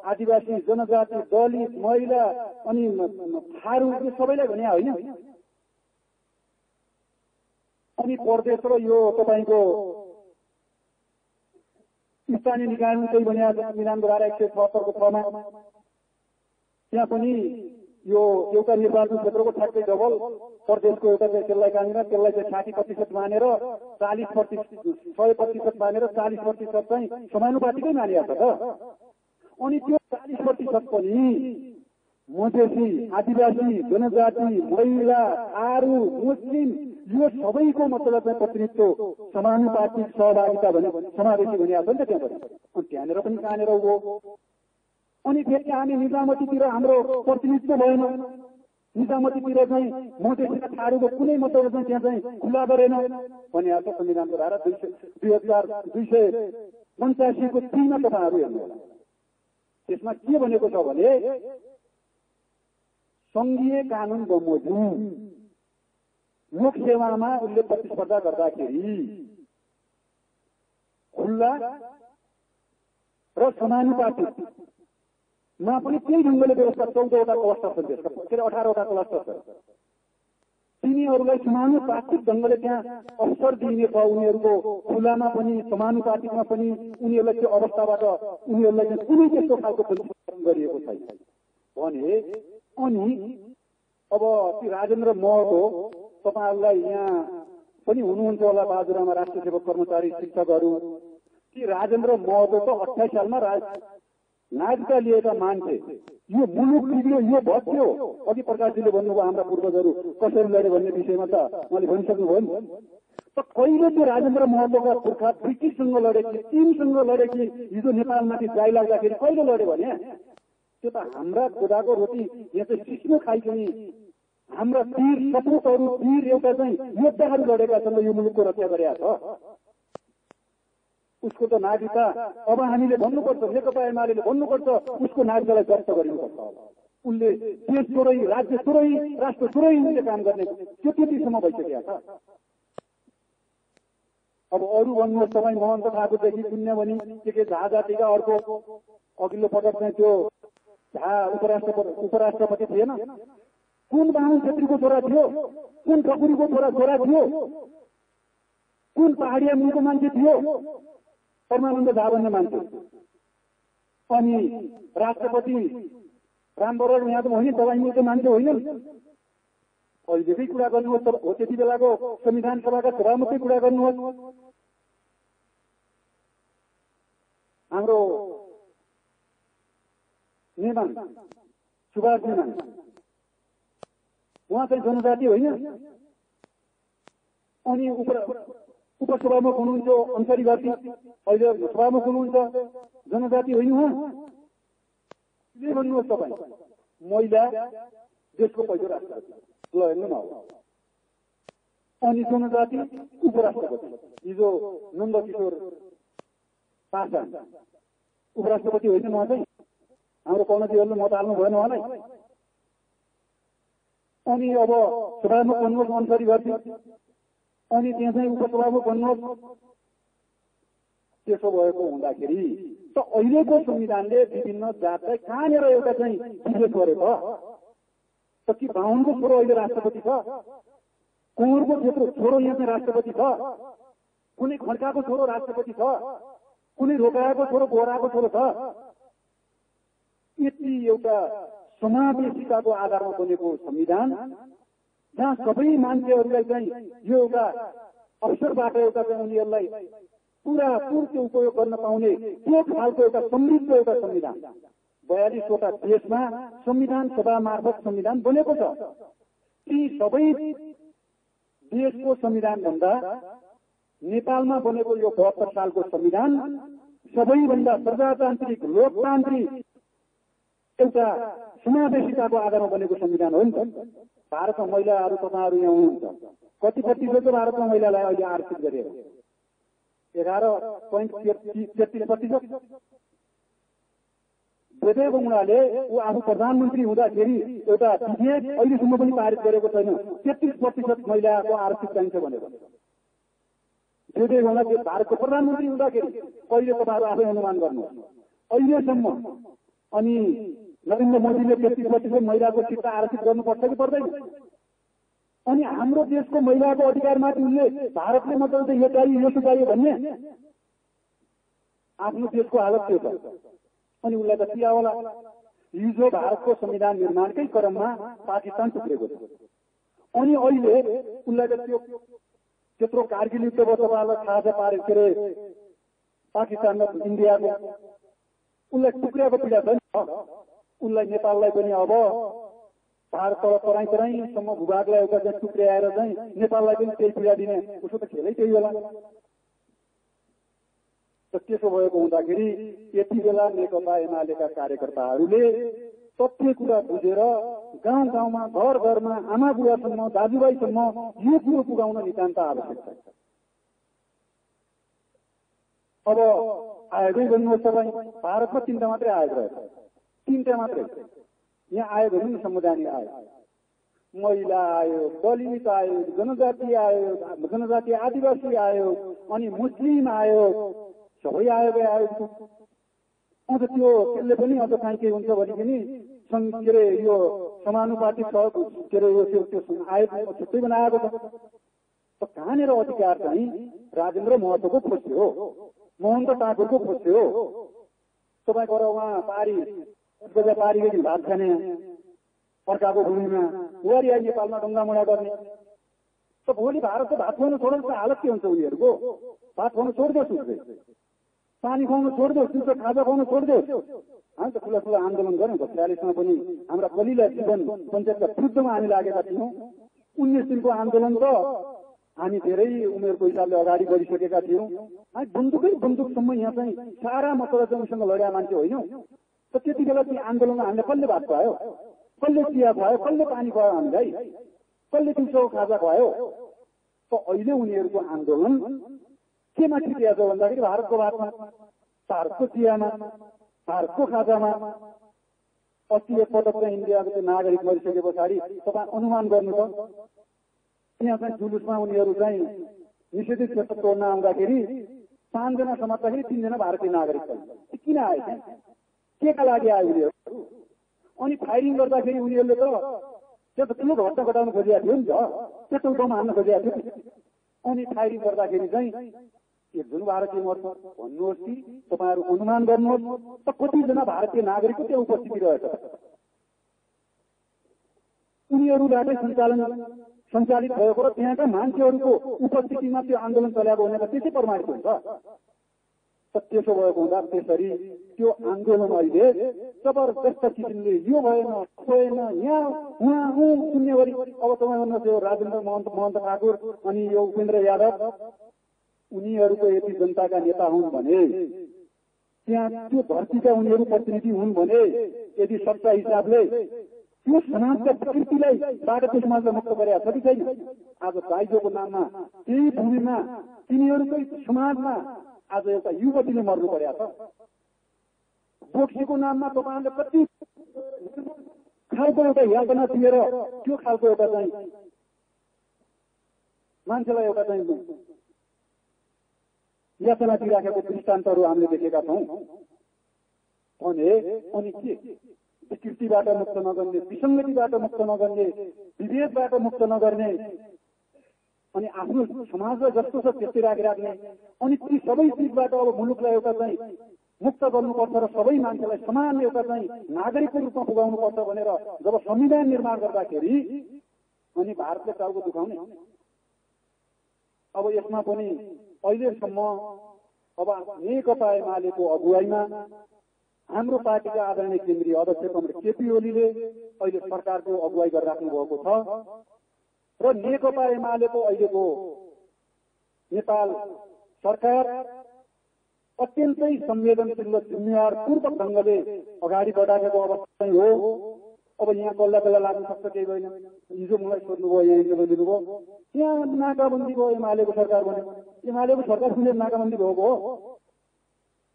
आदिवासी जनजाति दलित महिला अनि थारू यो सबैलाई भने होइन। अनि प्रदेश र यो तपाईको स्थानीय निकायमा त्यही भने संविधानको धारा 176 को 6 मा त्यहाँ पनि यो एउटा निर्वाचन क्षेत्रको ठ्याक्कै डबल प्रदेशको एउटा त्यसलाई काटेर त्यसलाई चाहिँ 60% मानेर 100% मानेर 40% चाहिँ समानुपातिकै मानिएको छ त। अनि त्यो 40% पनि मधेसी आदिवासी जनजाति महिला थारू मुस्लिम यो सबैको मतलब चाहिँ प्रतिनिधित्व समानुपातिक सहभागिता भने समावेशी भनिएको छ नि त त्यहाँ पनि। अनि त्यहाँनिर पनि कहाँनिर उभो। अनि फेरि हामी निजामतीतिर हाम्रो प्रतिनिधित्व भएन। निजामतीतिर चाहिँ मधेसी थारूको कुनै मतलब चाहिँ त्यहाँ चाहिँ खुला गरेन भनिएको छ संविधानको धारा 2285 को 3 मा तपाईँहरू हेर्नु होला। त्यसमा के भनेको छ भने संघीय कानून बमोजिम लोक सेवामा उसले प्रतिस्पर्धा गर्दाखेरि खुल्ला र समानुपातिक मा पनि त्यही ढङ्गले व्यवस्था 14वटा क्लस्टर छन्, त्यसका के 18वटा क्लस्टर छ। तिनीहरूलाई समानुपातिक ढङ्गले त्यहाँ अवसर दिइनेछ। उनीहरूको खुलामा पनि समानुपातिकमा पनि उनीहरूलाई त्यो अवस्थाबाट उनीहरूलाई चाहिँ कुनै त्यस्तो खालको परिवर्तन गरिएको छैन भने। अनि अब ती राजेन्द्र महतो तपाईहरुलाई यहाँ पनि हुनुहुन्छ होला बाजुरामा राष्ट्रिय सेवक कर्मचारी शिक्षकहरू। ती राजेन्द्र महतो त 28 सालमा नागरिकता लिएका मान्छे। यो मुलुक बिग्रियो, यो भत्क्यो। अघि प्रकाशजीले भन्नुभयो हाम्रा पूर्वजहरू कसरी लडे भन्ने विषयमा त मैले भनिसक्नुभयो नि। त कहिले त्यो राजेन्द्र महतोका पुर्खा ब्रिटिससँग लडे कि चीनसँग लडे कि हिजो नेपालमाथि जाई लाग्दाखेरि कहिले लडे भने त्यो त हाम्रा खुदाको रोटी यहाँ चाहिँ सिस्नो खाइकन हाम्रा वीर सपूतहरू वीर एउटा चाहिँ योद्धाहरू लडेका छन्, यो मुलुकको रक्षा गरेका छ। उसको त नागरिकता अब हामीले भन्नुपर्छ, नेकपा एमालेले भन्नुपर्छ उसको नागरिकतालाई जफ्त गरिनुपर्छ। उसले देश चोरै, राज्य चोरै, राष्ट्र चोरै उसले काम गर्ने त्यो त्यतिसम्म भइसकेका छ। अब अरू भन्नुहोस् तपाईँ महन्त ठाकुरदेखि शून्य भनी के झा जातिका अर्को अघिल्लो पटक चाहिँ त्यो झा उपराष्ट्रपति थिएन। कुन बाहुन छेत्रीको छोरा थियो, कुन ठकुरीको छोरा थियो, कुन पहाडिया मुलको मान्छे थियो, परमानन्द झा भन्ने मान्छे। अनि राष्ट्रपति रामवरण यादव होइन, तपाईँ मुलको मान्छे होइनन्। अहिलेकै कुरा गर्नुहोस् हो, त्यति बेलाको संविधान सभाका सभामुखकै कुरा गर्नुहोस्। हाम्रो नेमान सुभाष नेमान उहाँ चाहिँ जनजाति होइन। अनि उपसभामुख हुनुहुन्छ अन्सारी घाटी, अहिले सभामुख हुनुहुन्छ, जनजाति होइन उहाँ। के भन्नुहोस् तपाईँ, महिला देशको पहिलो राष्ट्रपति ल हेर्नु न। अनि जनजाति उपराष्ट्रपति हिजो नन्दकिशोर पासवान उपराष्ट्रपति होइन उहाँ चाहिँ। हाम्रो पौनजीहरूले मत हाल्नु भएन उहाँलाई। अनि अब सभामुख भन्नुहोस् अन्सारी घाटी, अनि त्यहाँ चाहिँ उपसभामुख भन्नुहोस्। त्यसो भएको हुँदाखेरि त अहिलेको संविधानले विभिन्न जातलाई कहाँनिर एउटा चाहिँ विशेष गरेको त कि बाहुनको छोरो अहिले राष्ट्रपति छ, कुँवरको छोरो यहाँ चाहिँ राष्ट्रपति छ, कुनै खड्काको छोरो राष्ट्रपति छ, कुनै रोकाएको छोरो गोराको छोरो छ। यति एउटा समावेशिताको आधारमा बनेको संविधान जहाँ सबै मान्छेहरूलाई चाहिँ यो एउटा अवसरबाट एउटा चाहिँ उनीहरूलाई पूरा पूर्ति उपयोग गर्न पाउने त्यो खालको एउटा समृद्ध एउटा संविधान 42वटा देशमा संविधान सभा मार्फत संविधान बनेको छ। ती सबै देशको संविधान भन्दा नेपालमा बनेको यो 72 सालको संविधान सबैभन्दा प्रजातान्त्रिक लोकतान्त्रिक एउटा समावेशिताको आधारमा बनेको संविधान हो नि त। भारतमा महिलाहरू तपाईँहरू यहाँ हुनुहुन्छ, कति प्रतिशत भारतमा महिलालाई अहिले आरक्षित गरेर 11.33%। देवेन्द्र बङ्गलाले ऊ आफू प्रधानमन्त्री हुँदाखेरि एउटा विधेयक अहिलेसम्म पनि पारित गरेको छैन 33% महिलाको आरक्षित चाहिन्छ भनेर। देवेन्द्र बङ्गला भारतको प्रधानमन्त्री हुँदाखेरि कहिले तपाईँहरू आफै अनुमान गर्नुहोस् अहिलेसम्म। अनि नरेन्द्र मोदीले 33% महिलाको सिट आरक्षित गर्नुपर्छ कि पर्दैन? अनि हाम्रो देशको महिलाको अधिकारमाथि उनले भारतले मतलब यो चाहियो यो चाहियो भन्ने आफ्नो देशको हालत थियो त। अनि उसलाई त किरा होला। हिजो भारतको संविधान निर्माणकै क्रममा पाकिस्तान टुक्रेको छ। अनि अहिले उसलाई त त्यो त्यत्रो कारगिल युद्धबाट तपाईँलाई थाहा छ पारे के अरे पाकिस्तानमा इन्डियाको उसलाई टुक्रियाको पीडा छैन। उसलाई नेपाललाई पनि अब भारत तराई तराईसम्म भूभागलाई एउटा चाहिँ टुक्र्याएर चाहिँ नेपाललाई पनि त्यही पीडा दिने उसको त खेलै त्यही होला। त्यसो भएको हुँदाखेरि यति बेला नेकपा एमालेका कार्यकर्ताहरूले तथ्य कुरा बुझेर गाउँ गाउँमा घर घरमा आमा बुवासम्म दाजुभाइसम्म यो कुरो पुगाउन नितान्त आवश्यक छ। अब आयोगै भन्नुहोस् तपाईँ भारतमा 3टा मात्रै आयोग रहेछ 3टा मात्रै। यहाँ आयोग हेर्नु नि संवैधानिक आयोग महिला आयोग दलित आयोग जनजातीय आयोग जनजातीय आदिवासी आयोग अनि मुस्लिम आयोग सबै आयोगै आयोग छ। अझ त्यो त्यसले पनि अझ कहीँ के हुन्छ भने पनि के अरे यो समानुपातिक के अरे त्यो आयोग छुट्टै बनाएको छ। कहाँनिर अधिकार चाहिँ राजेन्द्र महतोको खोज्यो मोहन ठाकुरको खोज्यो। तपाईँ गएर उहाँ पारी भात खाने अर्काको भूमिमा बुहारी आई नेपालमा डङ्गामुडा गर्ने त भोलि भारतको भात खुवाउनु छोड्नु हालत के हुन्छ उनीहरूको? भात खुवाउनु छोड्दै पानी खुवाउनु छोड्दियोस् दिउँसो खाजा खुवाउनु दियोस्। हामी त ठुला ठुला आन्दोलन गऱ्यौँ 46मा पनि हाम्रा कलिला जीवन पञ्चायतका विरुद्धमा हामी लागेका थियौँ। 19 दिनको आन्दोलन त हामी धेरै उमेरको हिसाबले अगाडि बढिसकेका थियौँ। हामी बन्दुकसम्म यहाँ चाहिँ सारा मतलब उसँग लड्या मान्छे होइनौँ। त त्यति बेला ती आन्दोलनमा हामीले कसले भात खुवायो कसले चिया खुवायो कसले पानी खुवायो हामीलाई कसले दिउँसोको खाजा खुवायो? त अहिले उनीहरूको आन्दोलन केमा टिकिया छ भन्दाखेरि भारतको भातमा भारतको चियामा भारतको खाजामा। अस्ति एकपटक चाहिँ इन्डियाको त्यो नागरिक मरिसके पछाडि तपाईँ अनुमान गर्नु त त्यहाँ चाहिँ जुलुसमा उनीहरू चाहिँ निषेधित क्षेत्र तोड्न आउँदाखेरि 5 जना समात्दाखेरि 3 जना भारतीय नागरिक छन्। किन आए के का लागि आयो उनीहरू? अनि फायरिङ गर्दाखेरि उनीहरूले त त्यो त ठुलो घटना घटाउन खोजेका थियो नि त त्यस्तो ठाउँमा हान्न खोजेका थियो। अनि फायरिङ गर्दाखेरि चाहिँ 1 जन भारतीय मर्छ भन्नुहोस् कि तपाईँहरू अनुमान गर्नुहोस् त कतिजना भारतीय नागरिकको त्यहाँ उपस्थिति रहेछ? उनीहरूबाटै सञ्चालित भएको र त्यहाँका मान्छेहरूको उपस्थितिमा त्यो आन्दोलन चलाएको भनेर त्यसै प्रमाणित हुन्छ। त्यसो भएको हुँदा त्यसरी त्यो आन्दोलन अहिले जबरजस्त किसिमले यो भएन यहाँ उहाँ सुन्ने गरी अब तपाईँ भन्नुहोस् यो राजेन्द्र महन्त ठाकुर अनि यो उपेन्द्र यादव उनीहरूको यदि जनताका नेता हुन् भने त्यहाँ त्यो धरतीका उनीहरू प्रतिनिधि हुन् भने यदि सच्चा हिसाबले त्यो समाजका प्रकृतिलाई बाट त्यो समाजलाई मुक्त गरेका छ कि छैन? आज दाइजोको नाममा त्यही भूमिमा तिनीहरूकै समाजमा आज एउटा युवतीले मर्नु परेको छ। बोक्सीको नाममा तपाईँहरूले कति खालको एउटा यातना दिएर त्यो खालको एउटा चाहिँ मान्छेलाई एउटा चाहिँ यातना दिइराखेको दृष्टान्तहरू हामीले देखेका छौँ भने। अनि के विकृतिबाट मुक्त नगर्ने विसङ्गतिबाट मुक्त नगर्ने विभेदबाट मुक्त नगर्ने अनि आफ्नो समाजलाई जस्तो छ त्यस्तै राखिराख्ने अनि ती सबै चिजबाट अब मुलुकलाई एउटा चाहिँ मुक्त गर्नुपर्छ र सबै मान्छेलाई समान एउटा चाहिँ नागरिकको रूपमा पुगाउनुपर्छ भनेर जब संविधान निर्माण गर्दाखेरि अनि भारतले टाउको दुखाउने। अब यसमा पनि अहिलेसम्म अब नेकपा एमालेको अगुवाईमा हाम्रो पार्टीका आदरणीय केन्द्रीय अध्यक्ष कमरेड केपी ओलीले अहिले सरकारको अगुवाई गरिराख्नु भएको छ र नेकपा एमालेको अहिलेको नेपाल सरकार अत्यन्तै संवेदनशील र जिम्मेवारपूर्वक ढङ्गले अगाडि बढाएको अवस्था हो। अब यहाँ कल्ला लाग्न सक्छ केही होइन। हिजो मलाई सोध्नुभयो यहाँ इन्टरभ्यू दिनुभयो त्यहाँ नाकाबन्दी भयो, एमालेको सरकार बन्यो। एमालेको सरकार कुनै नाकाबन्दी भएको हो?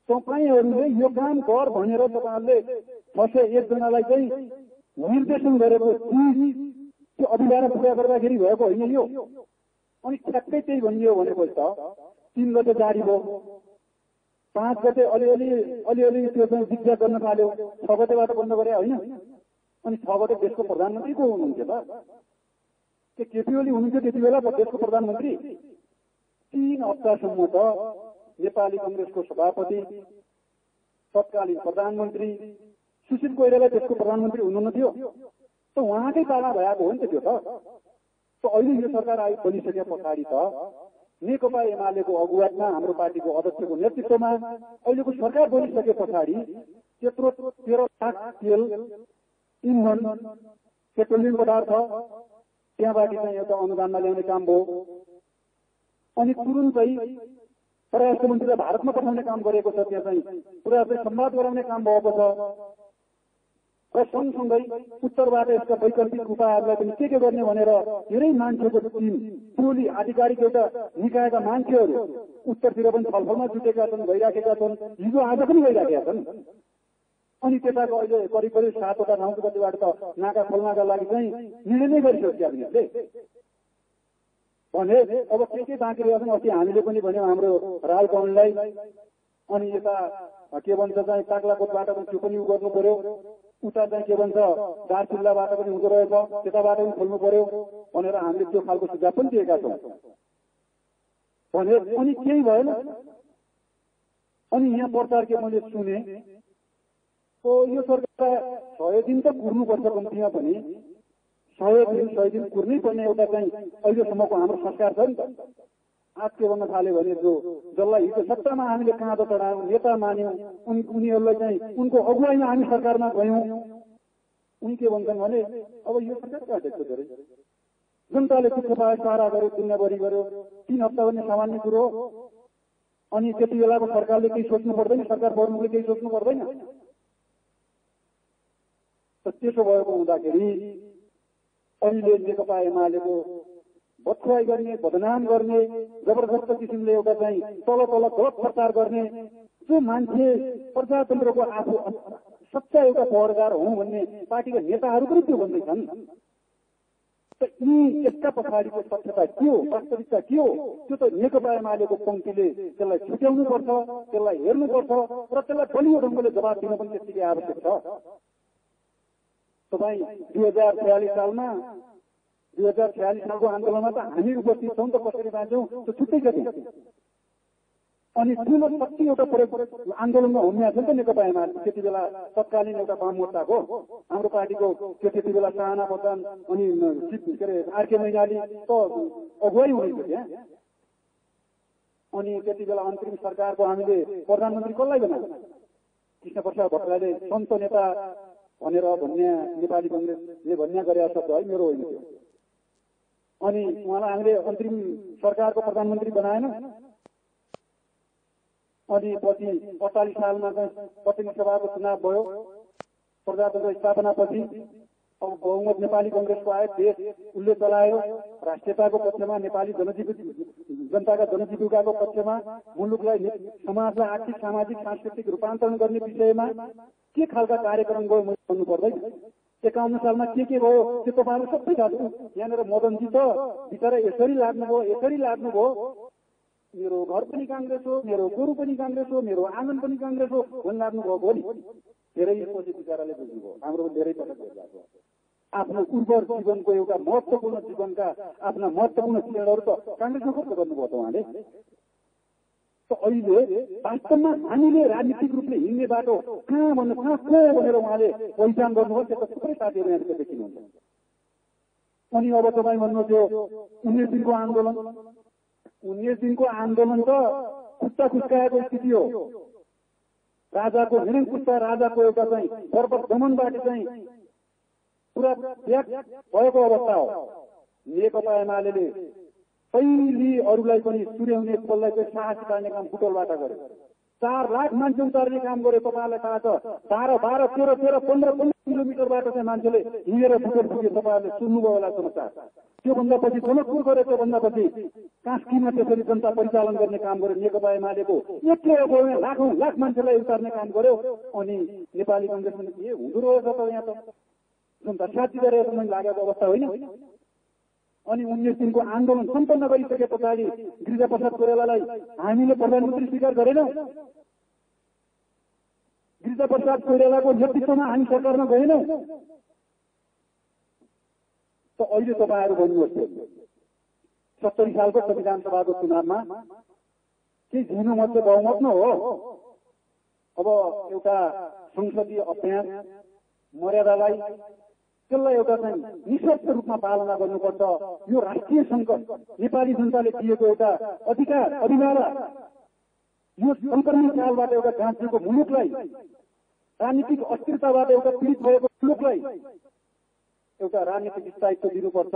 तपाईँहरूले यो काम गर भनेर तपाईँहरूले 601 जनालाई चाहिँ निर्देशन गरेको त्यो अधिकार पुरा गर्दाखेरि भएको होइन यो। अनि ठ्याक्कै त्यही भनियो भनेपछि त 3 गते जारी भयो, 5 गते अलिअलि त्यो चाहिँ जिज्ञा गर्न थाल्यो, 6 गतेबाट बन्द गरे होइन। अनि 6 गते देशको प्रधानमन्त्री को हुनुहुन्थ्यो त? के केपी ओली हुनुहुन्थ्यो त्यति बेला देशको प्रधानमन्त्री? 3 हप्तासम्म त नेपाली कंग्रेसको सभापति, तत्कालीन प्रधानमन्त्री सुशील कोइराला देशको प्रधानमन्त्री हुनुहुन्थ्यो। त उहाँकै पाला भएको हो नि त त्यो त। अहिले यो सरकार बनिसके पछाडि त नेकपा एमालेको अगुवाईमा हाम्रो पार्टीको अध्यक्षको नेतृत्वमा अहिलेको सरकार बनिसके पछाडि त्यत्रो 13 लाख तेल, इन्धन, पेट्रोलियम पदार्थ त्यहाँबाट चाहिँ एउटा अनुदानमा ल्याउने काम भयो। अनि तुरुन्तै परराष्ट्र मन्त्रीलाई भारतमा पठाउने काम गरेको छ। त्यहाँ चाहिँ पुरा चाहिँ संवाद गराउने काम भएको छ। र सँगसँगै उत्तरबाट यसका वैकल्पिक उपायहरूलाई पनि के गर्ने भनेर धेरै मान्छेको टिम, टोली, आधिकारिक एउटा निकायका मान्छेहरू उत्तरतिर पनि छलफलमा जुटेका छन्, भइराखेका छन्, हिजो आज पनि भइराखेका छन्। अनि त्यताको अहिले करिब 7वटा 9 गतिबाट त नाका खोल्नका लागि चाहिँ निर्णय नै गरिसक्यो क्याबिनेटले भने। अब के बाँकी रहेछन्? अस्ति हामीले पनि भन्यौँ हाम्रो राल कमललाई। अनि यता के भन्छ चाहिँ ताक्लाकोटबाट पनि त्यो पनि गर्नु पर्यो, उता चाहिँ के भन्छ दार्चुल्लाबाट पनि हुँदो रहेछ, त्यताबाट पनि खोल्नु पर्यो भनेर हामीले त्यो खालको सुझाव पनि दिएका छौँ भने। अनि केही भएन। अनि यहाँ प्रचार के मैले सुने यो सरकार 100 दिन त कुर्नुपर्छ, कम्तीमा पनि 100 दिन कुर्नै पर्ने एउटा चाहिँ अहिलेसम्मको हाम्रो संस्कार छ नि त। आज के भन्न थाल्यो भने जसलाई हिजो सत्तामा हामीले काँधो चढायौँ, नेता मान्यौँ, उनीहरूलाई चाहिँ उनको अगुवाईमा हामी सरकारमा गयौँ, उनी के भन्छन् भने अब यो सरकार कहाँ देख्छ धेरै जनताले दुःख पाए, सारा गर्यो, दुनियाँभरि गर्यो, 3 हप्ता भने सामान्य कुरो हो। अनि त्यति बेलाको सरकारले केही सोच्नु पर्दैन, सरकार प्रमुखले केही सोच्नु पर्दैन। त्यसो भएको हुँदाखेरि अहिले नेकपा एमालेको बदखुवाई गर्ने, बदनाम गर्ने, जबरजस्त किसिमले एउटा चाहिँ तल गलत प्रचार गर्ने, जो मान्छे प्रजातन्त्रको आफू सच्चा एउटा पहरेदार हौं भन्ने पार्टीका नेताहरू पनि त्यो भन्दैछन्। त यी यसका पछाडिको सत्यता के हो, वास्तविकता के हो, त्यो त नेकपा एमालेको पङ्क्तिले त्यसलाई छुट्याउनुपर्छ, त्यसलाई हेर्नुपर्छ र त्यसलाई बलियो ढङ्गले जवाब दिन पनि त्यतिकै आवश्यक छ। तपाईँ 2046 सालको आन्दोलनमा त हामी उपस्थित छौँ त, कसरी बाँच्यौँ त्यो छुट्टै छ। अनि ठुलो शक्ति एउटा आन्दोलनमा हुने छ नि त नेकपा एमाले। त्यति बेला तत्कालीन एउटा वाम मोर्चाको हाम्रो पार्टीको त्यति बेला साना प्रधान अनि के अरे आरके मैनाली त अगुवाई हुनुहुन्थ्यो त्यहाँ। अनि त्यति बेला अन्तरिम सरकारको हामीले प्रधानमन्त्री कसलाई बनायो? कृष्ण प्रसाद भट्टराईले सन्त नेता भनेर भन्ने नेपाली कंग्रेसले भन्ने गरेका शब्द है, मेरो होइन त्यो। अनि उहाँलाई हामीले अन्तरिम सरकारको प्रधानमन्त्री बनाएन। अनि पछि 48 सालमा चाहिँ प्रतिनिधि सभाको चुनाव भयो, प्रजातन्त्र स्थापनापछि अब बहुमत नेपाली कंग्रेसको आयो, देश उसले चलायो, राष्ट्रियताको पक्षमा, नेपाली जनताका जनजीविकाको पक्षमा, मुलुकलाई समाजलाई आर्थिक, सामाजिक, सांस्कृतिक रूपान्तरण गर्ने विषयमा के खालका कार्यक्रम गयो मैले भन्नु पर्दैन। 51 सालमा के भयो त्यो तपाईँहरू सबै थाहा छ। यहाँनिर मदनजी त बिचरा यसरी लाग्नुभयो, मेरो घर पनि काङ्ग्रेस हो, मेरो गोरु पनि काङ्ग्रेस हो, मेरो आँगन पनि काङ्ग्रेस हो भन्न लाग्नुभएको हो नि। धेरै पछि बिचराले बुझ्नुभयो, हाम्रो धेरै पटक भएको आफ्नो उर्वर जीवनको एउटा महत्त्वपूर्ण जीवनका आफ्ना महत्त्वपूर्ण क्षणहरू त काङ्ग्रेसमा खर्च गर्नुभयो त उहाँले। अहिले वास्तवमा हामीले राजनीतिक रूपले हिँड्ने बाटो कहाँ को भनेर उहाँले पहिचान गर्नुभयो। त्यो त थुप्रै साथीहरू यहाँनिर देखिनुहुन्छ। अनि अब तपाईँ भन्नुभयो 19 दिनको आन्दोलन त खुट्टा खुस्काएको स्थिति हो। राजाको निरङ्कुशता, राजाको एउटा चाहिँ पर्वत दमनबाट चाहिँ पुरा त्याग भएको अवस्था हो। नेकपा एमाले पहिले अरूलाई पनि सुर्याउने, कसलाई चाहिँ साहस पार्ने काम बुटोलबाट गर्यो। 4 लाख मान्छे उतार्ने काम गर्यो। तपाईँलाई थाहा छ 12, 13, 15 किलोमिटरबाट चाहिँ मान्छेले हिँडेर पुगे। तपाईँहरूले सुन्नुभयो होला समाचार। त्योभन्दा पछि जनकपुर गरे। त्योभन्दा पछि कास्कीमा त्यसरी जनता परिचालन गर्ने काम गर्यो नेकपा एमालेको। एक्लै लाख मान्छेलाई उतार्ने काम गर्यो। अनि नेपाली कङ्ग्रेसले के हुँदो रहेछ त यहाँ त जनता साथी गरेर पनि लागेको अवस्था होइन। अनि 19 दिनको आन्दोलन सम्पन्न गरिसके पछाडि गिरिजाप्रसाद कोइरालालाई हामीले प्रधानमन्त्री स्वीकार गरेनौँ। गिरिजाप्रसाद कोइरालाको नेतृत्वमा हामी सरकारमा गएनौँ। त अहिले तपाईँहरू भन्नुहोस् 70 सालको संविधान सभाको चुनावमा केही झिनो मत बहुमत न हो। अब एउटा संसदीय अभ्यास मर्यादालाई त्यसलाई एउटा चाहिँ निशर्त रूपमा पालना गर्नुपर्छ। यो राष्ट्रिय सङ्कट नेपाली जनताले दिएको एउटा अधिकार अधिमारा यो सङ्क्रमित कालबाट एउटा गाँसिएको मुलुकलाई राजनीतिक अस्थिरताबाट एउटा पीडित भएको मुलुकलाई एउटा राजनीतिक स्थायित्व दिनुपर्छ।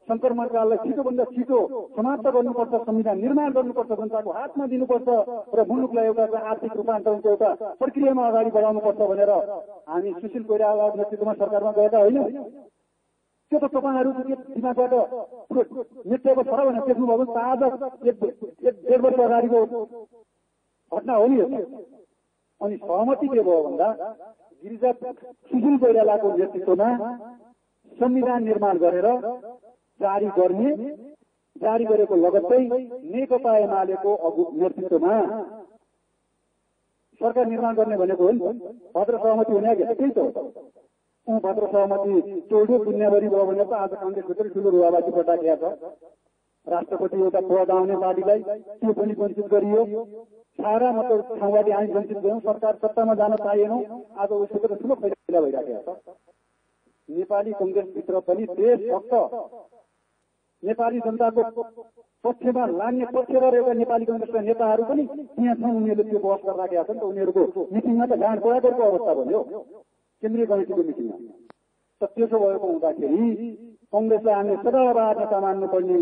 संक्रमण काललाई छिटोभन्दा छिटो समाप्त गर्नुपर्छ। संविधान निर्माण गर्नुपर्छ। जनताको हातमा दिनुपर्छ र मुलुकलाई एउटा आर्थिक रूपान्तरणको एउटा प्रक्रियामा अगाडि बढाउनुपर्छ भनेर हामी सुशील कोइरालाको नेतृत्वमा सरकारमा गएका होइन। त्यो त तपाईँहरू दिमागबाट नेतृत्वको छ भनेर देख्नुभयो भने ताजा 1.5 वर्ष अगाडिको घटना हो नि। अनि सहमति के भयो भन्दा सुशील कोइरालाको नेतृत्वमा संविधान निर्माण गरेर जारी गरेको लगत्तै नेकपा एमालेको नेतृत्वमा सरकार निर्माण गर्ने भनेको हो नि। भद्र सहमति हुने त्यही त हो। भद्र सहमति चौधो दुनियाँभरि भयो भने त आज काङ्ग्रेसभित्र ठुलो रुवाबाजी पटाकिया छ। राष्ट्रपति एउटा पद आउने पार्टीलाई त्यो पनि वञ्चित गरियो। सारा मतलब ठाउँबाट हामी वञ्चित गयौँ। सरकार सत्तामा जान पाएनौँ। आज उसको त ठुलो फैसला भइराखेको छ। नेपाली कङ्ग्रेसभित्र पनि देशभक्त नेपाली जनताको पक्षमा लाग्ने पक्षधर एउटा नेपाली कङ्ग्रेसका नेताहरू पनि त्यहाँ छन्। उनीहरूले त्यो बहस गरिराखेका छन्। त उनीहरूको मिटिङमा त गाँड बराबरको अवस्था भन्यो केन्द्रीय कमिटीको मिटिङमा। त त्यसो भएको हुँदाखेरि कङ्ग्रेसलाई हामीले सदाबहार नेता मान्नुपर्ने,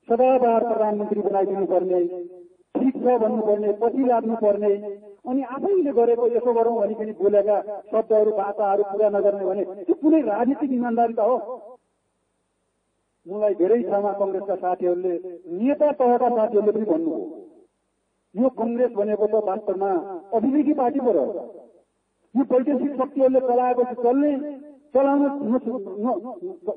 सदाबहार प्रधानमन्त्री बनाइदिनु पर्ने, ठिक छ भन्नुपर्ने, पछि लाग्नुपर्ने। अनि आफैले गरेको यसो गरौँ भनिकन बोलेका शब्दहरू बाचाहरू पुरा नगर्ने भने त्यो कुनै राजनीतिक इमान्दारी त हो। मलाई धेरै ठाउँमा कङ्ग्रेसका साथीहरूले नेता तहका साथीहरूले पनि भन्नुभयो यो कङ्ग्रेस भनेको त वास्तवमा अभिलेखी पार्टी पो रहेछ। यो वैदेशिक शक्तिहरूले चलाएको चलाउन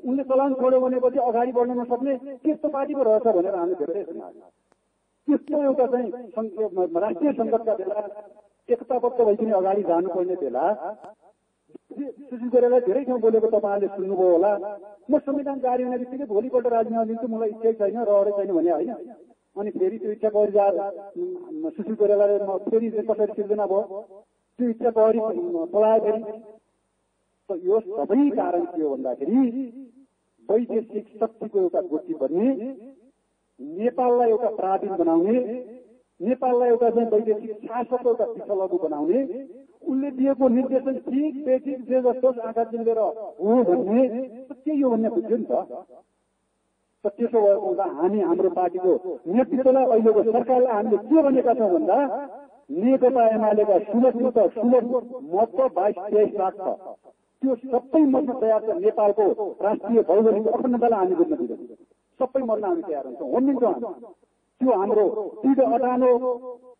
उनले चलाउन छोड्यो भनेपछि अगाडि बढ्न नसक्ने त्यस्तो पार्टी पो रहेछ भनेर हामीले धेरै त्यस्तो एउटा चाहिँ राष्ट्रिय सङ्कटका बेला एकताबद्ध भइकन अगाडि जानुपर्ने बेला सुशील कोइराला धेरै ठाउँ बोलेको तपाईँहरूले सुन्नुभयो होला। म संविधान जारी हुने बित्तिकै भोलिपल्ट राजीनामा दिन्छु, मलाई इच्छै छैन, रहरै छैन भने होइन। अनि फेरि त्यो इच्छा प्रहरी सुशील कोइरालाले फेरि कसरी सिर्जना भयो त्यो इच्छा प्रहरी पलायो फेरि। त यो सबै कारण के हो भन्दाखेरि वैदेशिक शक्तिको एउटा गोष्ठी बन्ने, नेपाललाई एउटा पराधीन बनाउने, नेपाललाई एउटा चाहिँ वैदेशिक शासकको एउटा पिछलगु बनाउने, उनले दिएको निर्देशन ठिक बेठिक जे जस्तो आँखा चिन्लेर हो भन्ने त्यही हो भन्ने बुझ्यो नि त। त्यसो भएको हुँदा हामी हाम्रो पार्टीको नेतृत्वलाई अहिलेको सरकारलाई हामीले के भनेका छौँ भन्दा नेकपा एमालेका सुलभ मत 22-23 लाख छ। त्यो सबै मर्न तयार छ। नेपालको राष्ट्रिय भौगोलिक अखण्डतालाई हामी बुझ्न दिँदैन। सबै मर्न हामी तयार हुन्छौँ, होमिन्छौँ। त्यो हाम्रो दृढ अडानो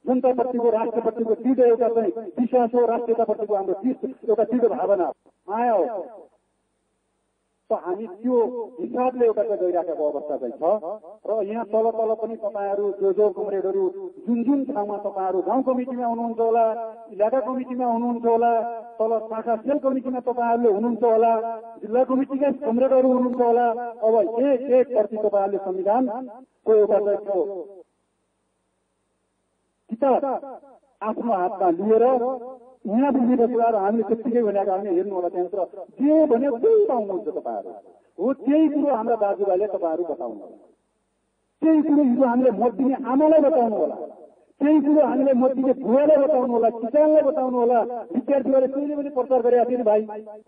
जनताप्रतिको राष्ट्रप्रतिको दृढ एउटा चाहिँ विश्वास हो। राष्ट्रियताप्रतिको हाम्रो एउटा दृढ भावना आया हो। त हामी त्यो हिसाबले एउटा चाहिँ गइराखेको अवस्था चाहिँ छ। र यहाँ तल तल पनि तपाईँहरू जो कमरेडहरू जुन ठाउँमा तपाईँहरू गाउँ कमिटीमा हुनुहुन्छ होला, इलाका कमिटीमा हुनुहुन्छ होला, तल शाखा सेल कमिटीमा तपाईँहरूले हुनुहुन्छ होला, जिल्ला कमिटीका कमरेडहरू हुनुहुन्छ होला। अब एक प्रति तपाईँहरूले संविधानको एउटा चाहिँ किताब आफ्नो हातमा लिएर यहाँ बुझेको कुराहरू हामीले त्यत्तिकै भनेको हामीले हेर्नु होला। त्यहाँभित्र जे भन्यो त्यही पाउनुहुन्छ तपाईँहरू हो। त्यही कुरो हाम्रा दाजुभाइले तपाईँहरू बताउनु होला। त्यही कुरो हिजो हामीले मत दिने आमालाई बताउनु होला। त्यही कुरो हामीले मत दिने बुवालाई बताउनु होला, किसानलाई बताउनु होला। विद्यार्थीहरूले कहिले पनि प्रचार गरेका थिए नि भाइ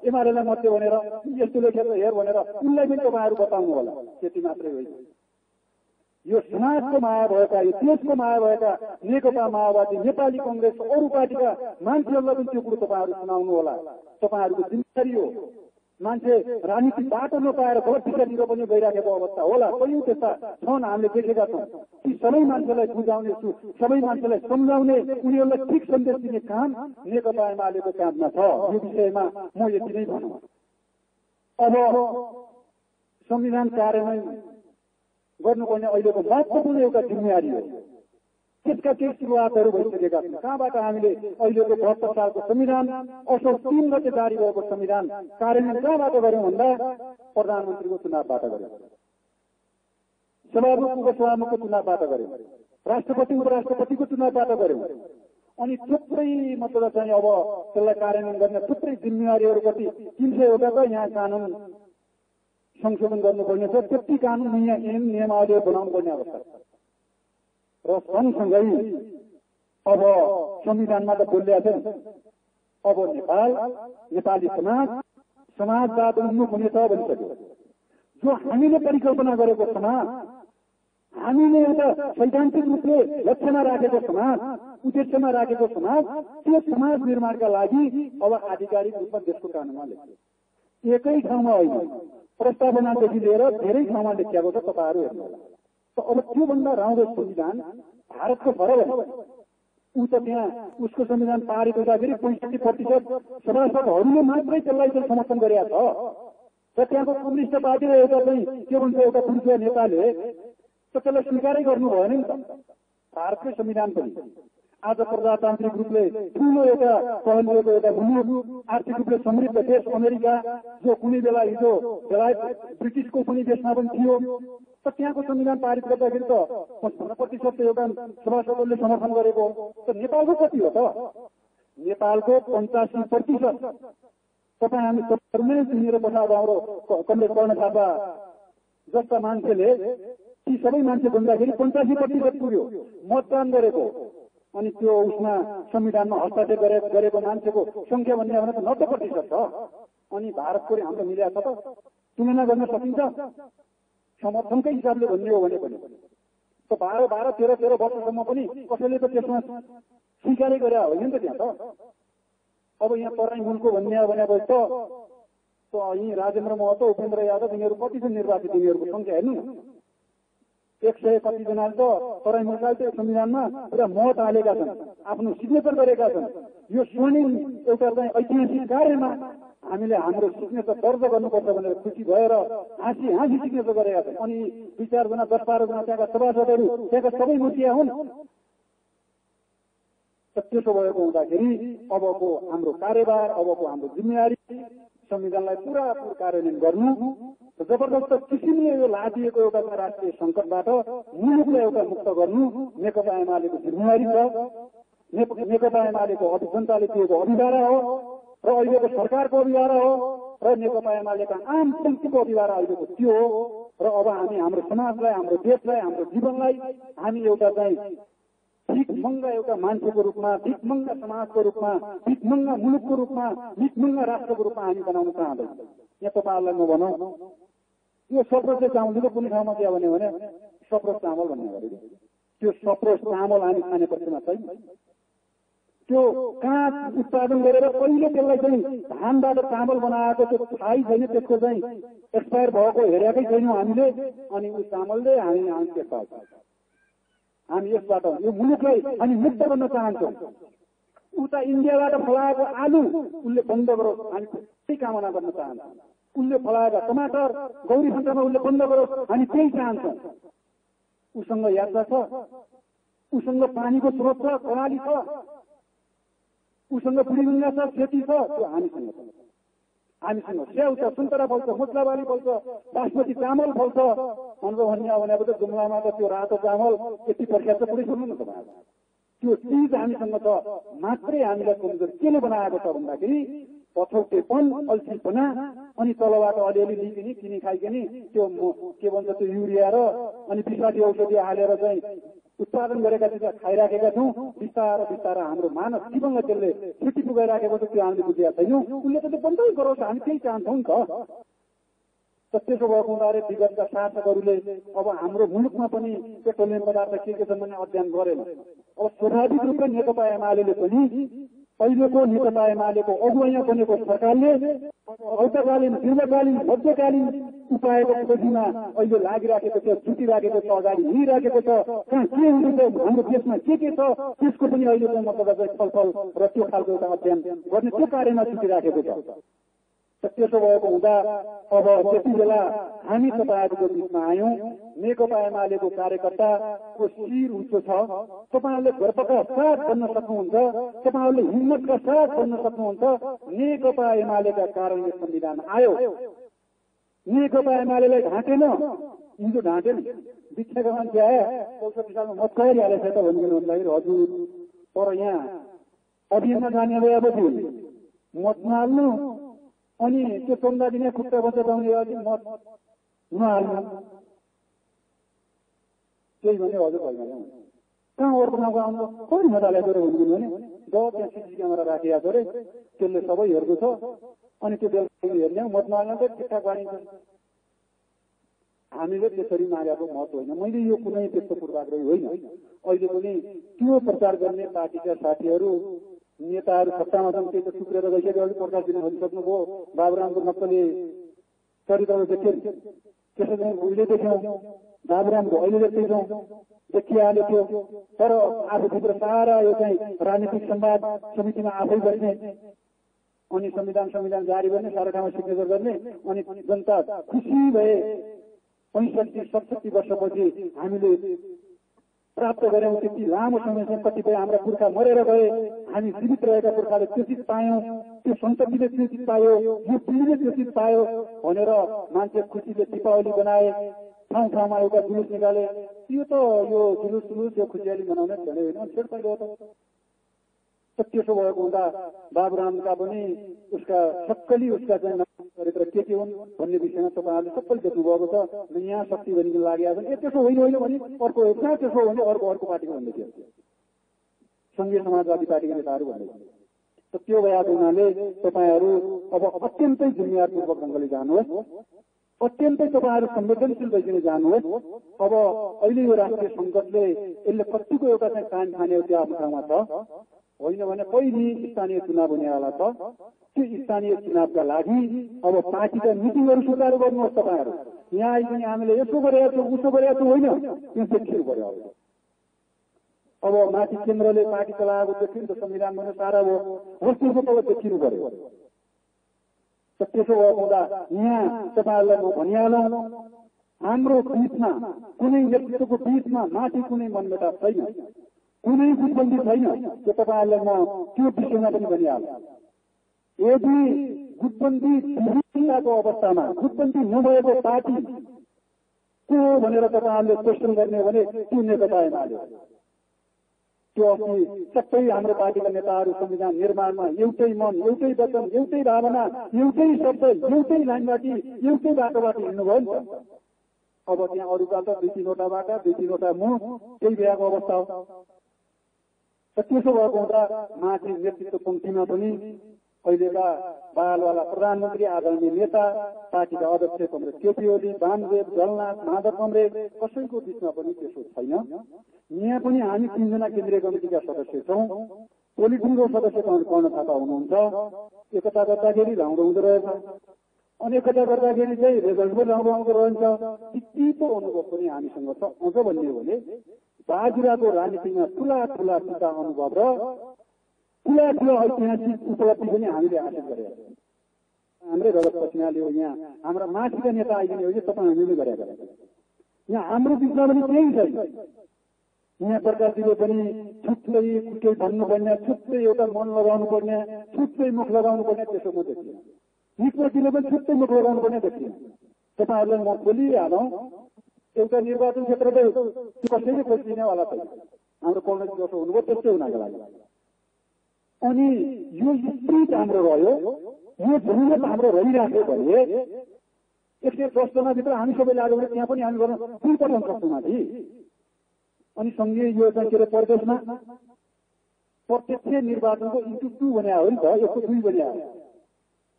एमालेलाई मत दियो भनेर, यस्तो लेखेर हेर भनेर उनलाई पनि तपाईँहरू बताउनु होला। त्यति मात्रै होइन। यो समाजको माया भएका, यो देशको माया भएका नेकपा माओवादी, नेपाली कंग्रेस, अरू पार्टीका मान्छेहरूलाई पनि त्यो कुरो तपाईँहरू सुनाउनु होला। तपाईँहरूको जिम्मेवारी हो। मान्छे राजनीतिक बाटो नपाएर गलत दिशातिर पनि गइराखेको अवस्था होला, कयौं त्यस्ता छन्, हामीले देखेका छौँ। ती सबै मान्छेलाई बुझाउने, सबै मान्छेलाई सम्झाउने, उनीहरूलाई ठिक सन्देश दिने काम नेकपा एमालेको काँधमा छ। यो विषयमा म यति नै भनौँ। अब संविधान कार्यान्वयन गर्नुपर्ने अहिलेको महत्त्वपूर्ण एउटा जिम्मेवारी हो। त्यसका केही सुरुवातहरू भइसकेका छन्। कहाँबाट हामीले अहिलेको 72 सालको संविधान, असोज 3 गते जारी भएको संविधान कार्यान्वयन कहाँबाट गर्यौं भन्दा प्रधानमन्त्रीको चुनावबाट गर्यौं, सभामुख उपसभामुखको चुनावबाट गर्यौं, राष्ट्रपति उपराष्ट्रपतिको चुनावबाट गर्यौं। अनि थुप्रै मतलब चाहिँ अब त्यसलाई कार्यान्वयन गर्ने थुप्रै जिम्मेवारीहरूप्रति 300 वटा त यहाँ कानून संशोधन गर्नुपर्ने छ। त्यति कानून नियमावलीहरू बनाउनु पर्ने अवस्था छ। र सँगसँगै अब संविधानमा त बोलिएको छ, अब नेपाली समाजवाद उन्मुख हुनेछ भनिसक्यो। जो हामीले परिकल्पना गरेको समाज, हामीले एउटा सैद्धान्तिक रूपले लक्ष्यमा राखेको समाज, उद्देश्यमा राखेको समाज, त्यो समाज निर्माणका लागि अब आधिकारिक रूपमा देशको कानूनमा लेखियो। एकै ठाउँमा होइन, प्रस्तावनादेखि लिएर धेरै ठाउँमा लेखिएको छ। तपाईँहरू हेर्नुहोला। अब त्योभन्दा राम्रो संविधान भारतको फरक हो। ऊ त त्यहाँ उसको संविधान पारित हुँदाखेरि 65% सभासदहरूले मात्रै त्यसलाई चाहिँ समर्थन गरेका छ। र त्यहाँको कम्युनिस्ट पार्टी र एउटा चाहिँ के भन्छ एउटा पुरुष नेताले त त्यसलाई स्वीकारै गर्नु भएन नि त। भारतकै संविधान पनि आज प्रजातान्त्रिक रूपले ठूलो एउटा पहल लिएको एउटा मुलुक, आर्थिक रूपले समृद्ध देश अमेरिका, जो कुनै बेला हिजो बेलायत ब्रिटिसको कुनै देशमा पनि थियो, त त्यहाँको संविधान पारित गर्दाखेरि त 55% एउटा सभासदहरूले समर्थन गरेको। त नेपालको कति हो त? नेपालको 85%। तपाईँ हामी सबैले सुनेर बसाएको हाम्रो कमरेड कर्ण थापा जस्ता मान्छेले ती सबै मान्छे भन्दाखेरि 85% पुग्यो मतदान गरेको। अनि त्यो उसमा संविधानमा हस्ताक्षर गरेको मान्छेको संख्या भन्ने भने त 90% छ। अनि भारतको हाम्रो मिल्या छ त तुलना गर्न सकिन्छ? समर्थनकै हिसाबले भन्ने हो भने पनि त 12-13 वर्षसम्म पनि कसैले त त्यसमा स्वीकारै गरे होइन नि त त्यहाँ त। अब यहाँ तराई मुलको भन्ने भनेपछि त यहीँ राजेन्द्र महतो, उपेन्द्र यादव यिनीहरू कति छन् निर्वाचित, यिनीहरूको संख्या हेर्नु 100 कति जनाले त तराई मुलकाले त्यो संविधानमा पुरा मत हालेका छन्, आफ्नो सिग्नेचर गरेका छन्। यो स्वर्णिम एउटा चाहिँ ऐतिहासिक कार्यमा हामीले हाम्रो सिग्नेचर दर्ज गर्नुपर्छ भनेर खुसी भएर हाँसी सिग्नेचर गरेका छन्। अनि 2-4 जना 10-12 जना त्यहाँका सभासदहरू त्यहाँका सबै मुखिया हुन्। त्यसो भएको हुँदाखेरि अबको हाम्रो कार्यभार, अबको हाम्रो जिम्मेवारी संविधानलाई पूरापूर कार्यान्वयन गर्नु, जबरजस्त किसिमले यो लादिएको एउटा राष्ट्रिय संकटबाट मुलुकलाई एउटा मुक्त गर्नु नेकपा एमालेको जिम्मेवारी छ। नेकपा एमालेको जनताले दिएको अभिभारा हो र अहिलेको सरकारको अभिभारा हो र नेकपा एमालेका आम व्यक्तिको अभिभारा अहिलेको त्यो हो। र अब हामी हाम्रो समाजलाई, हाम्रो देशलाई, हाम्रो जीवनलाई हामी एउटा चाहिँ भिखमङ्गा एउटा मान्छेको रूपमा, भिखमङ्गा समाजको रूपमा, भिखमङ्गा मुलुकको रूपमा, भिखमङ्गा राष्ट्रको रूपमा हामी बनाउन चाहँदैछौँ। यहाँ तपाईँहरूलाई म भनौँ, यो सप्रोसले चामल कुनै ठाउँमा के भन्यो भने सप्रोस चामल भन्ने गरेको, त्यो सप्रोस चामल हामी खाने पक्षमा छैन। त्यो कहाँ उत्पादन गरेर कहिले त्यसलाई चाहिँ धानबाट चामल बनाएको त्यो थाहै छैन, त्यसको चाहिँ एक्सपायर भएको हेरेकै छैनौँ हामीले। अनि उस चामलले हामी त्यसमा हामी यसबाट यो मुलुकलाई हामी मुक्त गर्न चाहन्छौँ। उता इन्डियाबाट फलाएको आलु उसले बन्द गरोस्, हामी त्यही कामना गर्न चाहन्छौँ। उसले फलाएका टमाटर गौरी सन्तामा उसले बन्द गरोस्, हामी त्यही चाहन्छौँ। उसँग यात्रा छ, उसँग पानीको स्रोत छ, प्रणाली छ, उसँग बुढीगङ्गा छ, खेती छ, त्यो हामीसँग छ। हामीसँग स्याउ छ, सुन्तरा फल्छ, मुस्लाबारी फल्छ, बासमती चामल फल्छ। भनेर भन्ने भनेको त जुम्लामा त त्यो रातो चामल यति प्रख्यात छ, पुरै सुन्नु न तपाईँ। त्यो चिज हामीसँग छ, मात्रै हामीलाई कमजोर केले बनाएको छ भन्दाखेरि पछौटेपन, अल्छीपना, अनि तलबाट अलिअलि लिकिनी किनी खाइकनी त्यो के भन्छ त्यो युरिया र अनि विषादी औषधि हालेर चाहिँ उत्पादन गरेका चिज खाइराखेका छौँ। बिस्तारै हाम्रो मानव जीवनमा त्यसले क्षति पुगाइराखेको छ, त्यो हामीले बुझेका छैनौँ। उसले त बन्दै गरोस्, हामी त्यही चाहन्छौँ नि त। त्यसो भएको हुँदाखेरि विगतका शासकहरूले अब हाम्रो मुलुकमा पनि पेट्रोलियम पदार्थ के छन् भन्ने अध्ययन गरेन। अब स्वाभाविक रूपले नेकपा एमाले पनि अहिलेको नेकपा एमालेको अगुवाईमा बनेको सरकारले अल्पकालीन दीर्घकालीन मध्यकालीन उपायको खोजीमा अहिले लागिराखेको छ, जुटिराखेको छ, अगाडि हिँडिराखेको छ। कहाँ के हुँदैछ, हाम्रो देशमा के छ, त्यसको पनि अहिलेको मतलब छलफल र त्यो खालको एउटा अध्ययन गर्ने त्यो कार्यमा जुटिराखेको छ। त्यसो भएको हुँदा अब त्यति बेला हामी तपाईँहरूको बिचमा आयौँ। नेकपा एमालेको कार्यकर्ताको शिर उच्च छ। तपाईँहरूले गर्वका साथ भन्न सक्नुहुन्छ, तपाईँहरूले हिम्मतका साथ भन्न सक्नुहुन्छ, नेकपा एमालेका कारणले संविधान आयो। नेकपा एमालेलाई ढाँटेन, हिजो ढाँटेन, बिच्छेका मान्छे आए 64 सालमा मत गरिहालेछ त भनिदिनु भन्दाखेरि हजुर तर यहाँ अभियानमा जाने भएपछि मत नहाल्नु अनि त्यो चन्दा दिने खुट्टा बचाउने मत नहाल्नु त्यही भने हजुर भएन। कहाँ अर्को ठाउँको आउनु कति मजा ल्याएको रे भनिदिनु भने जब त्यहाँ सिसी क्यामेरा राखिएको छ रे त्यसले सबै हेर्दो छ अनि त्यो बेलुका हेर्ने मत नहाल्नु त ठिकठाक बाँडिन्छ। हामीले त्यसरी मागेको मत होइन। मैले यो कुनै त्यस्तो पूर्वाग्रही होइन। अहिले पनि त्यो प्रचार गर्ने पार्टीका साथीहरू नेताहरू सत्तामा छन्, त्यही त टुक्रेर गइसक्यो। अलिक प्रकाश दिन भनिसक्नुभयो। बाबुरामको नक्कली चरित्र देख्यो, त्यसरी उहिले देख्यौँ। बाबुरामको अहिले देख्दैछौँ, देखिहाल्यो थियो। तर आफूभित्र सारा यो चाहिँ राजनीतिक संवाद समितिमा आफै बस्ने अनि संविधान जारी गर्ने, सारा ठाउँमा सिग्नेचर गर्ने अनि जनता खुसी भए 65-67 वर्षपछि हामीले प्राप्त गर्यौं। त्यति लामो समयसम्म कतिपय हाम्रा पुर्खा मरेर गए, हामी जीवित रहेका पुर्खाले त्यो चिज पायौं, त्यो सन्ततिले त्यो चिज पायो, यो पिँढीले त्यो चिज पायो भनेर मान्छे खुसीले दीपावली बनाए, ठाउँ ठाउँमा एउटा जुलुस निकाले। यो त यो जुलुस यो खुसियाली मनाउने भने होइन, छेडछाड हो त। त्यसो भएको हुँदा बाबुरामका पनि उसका सक्कली उसका चाहिँ चरित्र के हुन् भन्ने विषयमा तपाईँहरूले सबै देख्नुभएको छ। यहाँ शक्ति भनिकन लागेका छन्। त्यसो होइन भने अर्को कहाँ त्यसो भने अर्को पार्टीको भन्दै थियो, संघीय समाजवादी पार्टीका नेताहरू भन्दै थियो। त्यो भएको हुनाले तपाईँहरू अब अत्यन्तै जिम्मेवारपूर्वक ढङ्गले जानुहोस्, अत्यन्तै तपाईँहरू संवेदनशील भइकन जानुहोस्। अब अहिले यो राष्ट्रिय संकटले यसले कतिको एउटा चाहिँ कान खाने त्यो आफ्नो ठाउँमा छ होइन भने पहिले स्थानीय चुनाव हुनेवाला छ। त्यो स्थानीय चुनावका लागि अब पार्टीका मिटिङहरू सुचारू गर्नुहोस्। तपाईँहरू यहाँ आइकन हामीले यसो गरेका छौँ उसो गरेका छौँ होइन, त्यो देखिनु पर्यो। अब माथि केन्द्रले पार्टी चलाएको देखिनु त संविधान भने सारा हो, वस्तुको तल देखिनु पर्यो। त्यसो भएको हुँदा यहाँ तपाईँहरूलाई म भनिहालौँ, हाम्रो बिचमा कुनै नेतृत्वको बिचमा माथि कुनै मनमुटाव छैन, कुनै गुटबन्दी छैन। त्यो तपाईँहरूलाई म त्यो विषयमा पनि भनिहाल्छु। यदि गुटबन्दी विभिन्नताको अवस्थामा गुटबन्दी नभएको पार्टी को भनेर तपाईँहरूले क्वेसन गर्ने भने त्यो नेकपा एमाले। त्यो अस्ति सबै हाम्रो पार्टीका नेताहरू संविधान निर्माणमा एउटै मन, एउटै वचन, एउटै भावना, एउटै शब्द, एउटै लाइनबाट, एउटै बाटोबाट हिँड्नुभयो नि त। अब त्यहाँ अरूका त 2-3वटा बाटा, 2-3वटा मुख, त्यही भएको अवस्था हो। त्यसो भएको हुँदा माथि नेतृत्व पङ्क्तिमा पनि अहिलेका बालवाला प्रधानमन्त्री, आदरणीय नेता, पार्टीका अध्यक्ष कमरेड केपी ओली, वामदेव, जलनाथ, माधव कमरे, कसैको बिचमा पनि त्यसो छैन। यहाँ पनि हामी 3 जना केन्द्रीय कमिटिका सदस्य छौँ। पोलिट ब्युरो सदस्य कर्ण थापा हुनुहुन्छ। एकता गर्दाखेरि लाउँदो हुँदो रहेछ, अनि एकता गर्दाखेरि चाहिँ रिजल्ट पनि राम्रो आउँदो रहन्छ। त्यतिको अनुभव पनि हामीसँग छ। अझ भन्ने हो भने बाजुराको राजनीतिमा ठुला ठुला सिधा अनुभव र ठुला ठुला ऐतिहासिक उपलब्धि पनि हामीले हासिल गरेका छौँ। हाम्रै रगत पसिनाले हो। यहाँ हाम्रा माथिका नेता आइदिने हो कि तपाईँ हामीले गरेका छौँ। यहाँ हाम्रो बिचमा पनि केही छैन। यहाँ प्रकाशजीले पनि छुट्टै केही भन्नुपर्ने, छुट्टै एउटा मन लगाउनु पर्ने, छुट्टै मुख लगाउनु पर्ने त्यसो म देखिनँ। निकमतीले पनि छुट्टै मुख लगाउनु पर्ने देखिनँ। तपाईँहरूलाई म बोलिहालौँ, एउटा निर्वाचन क्षेत्र त कसैले खोजिदिनेवाला छैन। हाम्रो कङ्ग्रेस जसो हुनुभयो त्यस्तै हुनको लागि। अनि यो स्पिरिट हाम्रो रह्यो, यो जरुरत हाम्रो रहिराख्यो भने 110 जनाभित्र हामी सबै लाग्यो भने त्यहाँ पनि हामी गर्न फुल पठाउन सक्छौँ माथि। अनि सँगै यो चाहिँ के अरे प्रदेशमा प्रत्यक्ष निर्वाचनको इन्टु 2 भने हो नि त, 102 भने हो।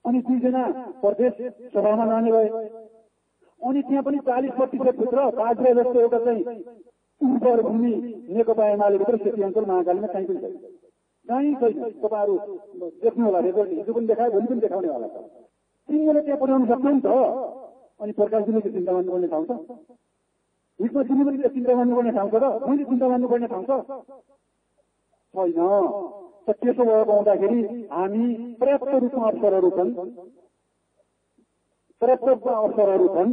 अनि 2 जना प्रदेश सभामा जाने भए अनि त्यहाँ पनि 40% भित्र पाँचरा जस्तो एउटा चाहिँ उर्वर भूमि नेकपा एमाले भित्र सेती अञ्चल महाकालीमा कहीँ पनि छैन, कहीँ छैन। तपाईँहरू देख्नु होला, रेकर्ड हिजो पनि देखायो, भोलि पनि देखाउने होला छ। तिमीले त्यहाँ पठाउनु सक्छ नि त। अनि प्रकाशजीले के चिन्ता गर्नुपर्ने ठाउँ छ? हिजो तिमीले चिन्ता गर्नुपर्ने ठाउँ छ र मैले चिन्ता गर्नुपर्ने ठाउँ छ छैन। त्यसो भएको हुँदाखेरि हामी पर्याप्त रूपमा अवसरहरू छन्, पर्याप्त अवसरहरू छन्।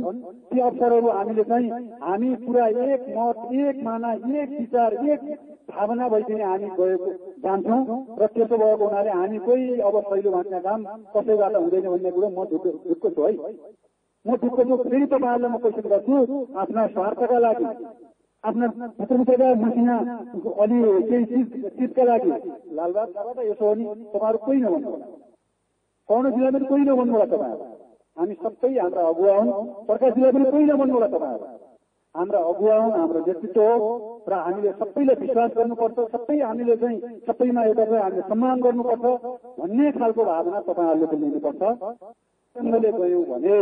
ती अवसरहरू हामीले चाहिँ हामी पुरा एक मत, एक माना, एक विचार, एक भावना भइदिने हामी गएको जान्छौँ। र त्यसो भएको हुनाले हामी कोही अब सहिलो भाँच्ने काम कसैबाट हुँदैन भन्ने कुरो म ढुक्क छु है। म ढुक्क छु। फेरि तपाईँहरूलाई म क्वेसन गर्छु, आफ्ना स्वार्थका लागि, आफ्ना भित्रभित्रका मसिना अलि केही चिजका लागि लालबागबाट यसो हो नि तपाईँहरू कोही नभन्नु होला, पौन जिल्ला पनि कोही नभन्नु होला तपाईँहरू। हामी सबै हाम्रा अगुवा हुन्, प्रकाश जिल्ला पनि कोही नभन्नु होला तपाईँहरू। हाम्रा अगुवा हुन्, हाम्रो नेतृत्व हो र हामीले सबैलाई विश्वास गर्नुपर्छ, सबै हामीले चाहिँ सबैमा एउटा चाहिँ हामीले सम्मान गर्नुपर्छ भन्ने खालको भावना तपाईँहरूले पनि लिनुपर्छ। ढङ्गले गयौँ भने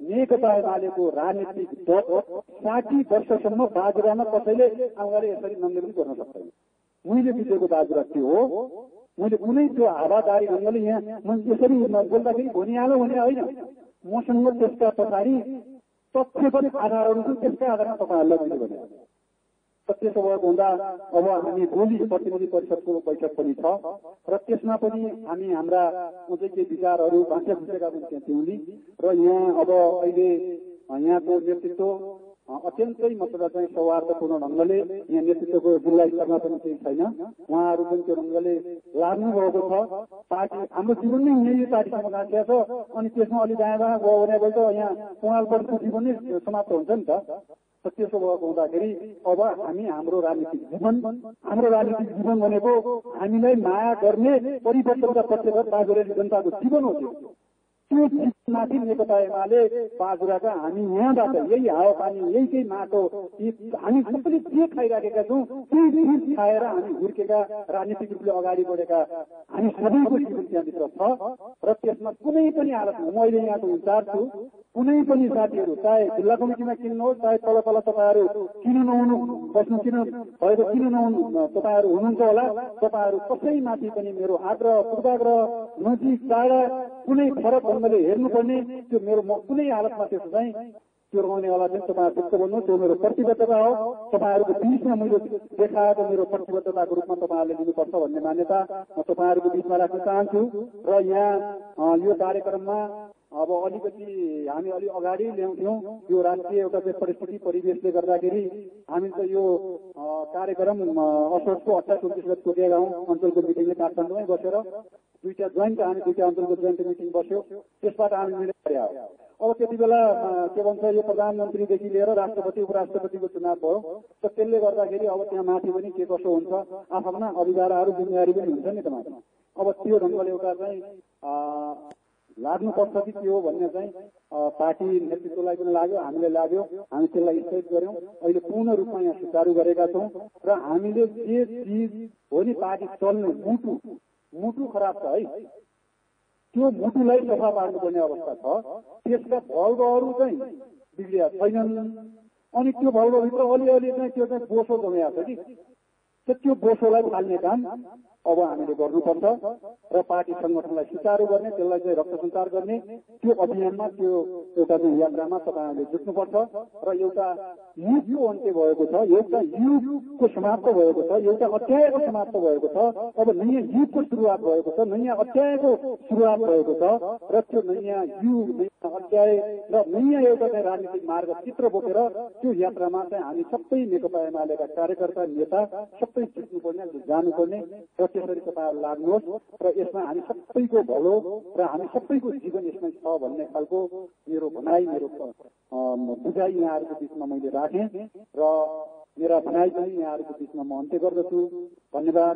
नेकपा एमालेको राजनीतिक दल 60 वर्षसम्म बाजुरामा कसैले आउँदाले यसरी नङ्गे पनि गर्न सक्दैन। मैले बितेको बाजुरा त्यो हो। मैले कुनै त्यो हावादारी ढङ्गले यहाँ यसरी बोल्दाखेरि भनिहाल्यो भने होइन, मसँग त्यसका पछाडि तथ्यगत आधारहरू छन्, त्यसकै आधारमा तपाईँहरूलाई मैले भने। त्यसो भएको हुँदा अब हामी भोलि प्रतिनिधि परिषदको बैठक पनि छ र त्यसमा पनि हामी हाम्रा केही विचारहरू भाँच्चा खुचेका पनि त्यहाँ थियौँ र यहाँ अब अहिले यहाँको नेतृत्व अत्यन्तै मतलब चाहिँ सौहार्दपूर्ण ढङ्गले यहाँ नेतृत्वको जिल्ला स्तरमा पनि केही छैन, उहाँहरू पनि त्यो ढङ्गले लाग्नु भएको छ। पार्टी हाम्रो जीवन नै यही पार्टीसँग गाँसिया छ। अनि त्यसमा अलि दायाँ बायाँ गयो भने त यहाँ उहाँहरूको जीवन नै समाप्त हुन्छ नि त। त्यसो भएको हुँदाखेरि अब हामी हाम्रो राजनीतिक जीवन भनेको हामीलाई माया गर्ने परिवर्तनका पक्षधर बाजुरेली जनताको जीवन हो। त्यो जीवनमाथि नेकपा एमाले बाजुराका हामी यहाँबाट यही हावापानी, यही केही माटो, हामी सबैले जे खाइराखेका छौँ त्यही खाएर हामी हुर्केका, राजनीतिक रूपले अगाडि बढेका हामी सबैको जीवन त्यहाँभित्र छ र त्यसमा कुनै पनि हालतमा म अहिले यहाँको इन्चार्ज छु। कुनै पनि साथीहरू चाहे जिल्ला कमिटीमा किन नहोस्, चाहे तल तल तपाईँहरू किन नहुनु बस्नु किन भएको किन नहुनु तपाईँहरू हुनुहुन्छ होला, तपाईँहरू कसैमाथि पनि मेरो आग्रह पूर्वाग्रह नजिक टाढा कुनै फरक ढङ्गले हेर्नुपर्ने त्यो मेरो म कुनै हालतमा त्यसो चाहिँ त्यो रहनेवाला चाहिँ तपाईँहरू ढुक्क भन्नु, त्यो मेरो प्रतिबद्धता हो। तपाईँहरूको बिचमा मैले देखाएको मेरो प्रतिबद्धताको रूपमा तपाईँहरूले लिनुपर्छ भन्ने मान्यता म तपाईँहरूको बिचमा राख्न चाहन्छु। र यहाँ यो कार्यक्रममा अब अलिकति हामी अलि अगाडि ल्याउँथ्यौँ, यो राष्ट्रिय एउटा चाहिँ परिस्थिति परिवेशले गर्दाखेरि हामी त यो कार्यक्रम असोजको 28-29 गते कोटियागाउँ अञ्चलको मिटिङले काठमाडौँमै बसेर दुईटा अञ्चलको जोइन्ट मिटिङ बस्यो, त्यसबाट हामी निर्णय गरे। अब त्यति बेला के भन्छ यो प्रधानमन्त्रीदेखि लिएर राष्ट्रपति उपराष्ट्रपतिको चुनाव भयो, त त्यसले गर्दाखेरि अब त्यहाँ माथि पनि के कसो हुन्छ, आफ्ना अधिकारहरू जिम्मेवारी पनि हुन्छ नि तपाईँको। अब त्यो ढङ्गले एउटा चाहिँ लाग्नुपर्छ कि त्यो भन्ने चाहिँ पार्टी नेतृत्वलाई पनि लाग्यो, हामीले लाग्यो, हामी त्यसलाई स्थगित गर्यौँ। अहिले पूर्ण रूपमा यहाँ सुचारू गरेका छौँ र हामीले जे चिज हो नि पार्टी चल्ने मुटु खराब छ है, त्यो मुटुलाई सफा पार्नुपर्ने अवस्था छ। त्यसका भल्बहरू चाहिँ बिग्रिया छैनन्। अनि त्यो भल्बभित्र अलिअलि चाहिँ त्यो चाहिँ बोसो जमेको छ कि, त्यो बोसोलाई फाल्ने काम अब हामीले गर्नुपर्छ र पार्टी संगठनलाई सुचारू गर्ने, त्यसलाई चाहिँ रक्त सञ्चार गर्ने त्यो अभियानमा, त्यो एउटा चाहिँ यात्रामा तपाईँहरूले जुट्नुपर्छ र एउटा युगको अन्त्य भएको छ, एउटा युगको समाप्त भएको छ, एउटा अध्यायको समाप्त भएको छ। अब नयाँ युगको सुरुवात भएको छ, नयाँ अध्यायको सुरुवात भएको छ र त्यो नयाँ युग, नयाँ अध्याय र नयाँ एउटा चाहिँ राजनीतिक मार्ग चित्र बोकेर त्यो यात्रामा चाहिँ हामी सबै नेकपा एमालेका कार्यकर्ता नेता सबै जुट्नुपर्ने, जानुपर्ने र त्यसरी तपाईँहरू लाग्नुहोस् र यसमा हामी सबैको भलो र हामी सबैको जीवन यसमा छ भन्ने खालको मेरो भनाइ, मेरो बुझाइ यहाँहरूको बिचमा मैले राखेँ र मेरा भनाइ पनि यहाँहरूको बिचमा म अन्त्य गर्दछु। धन्यवाद।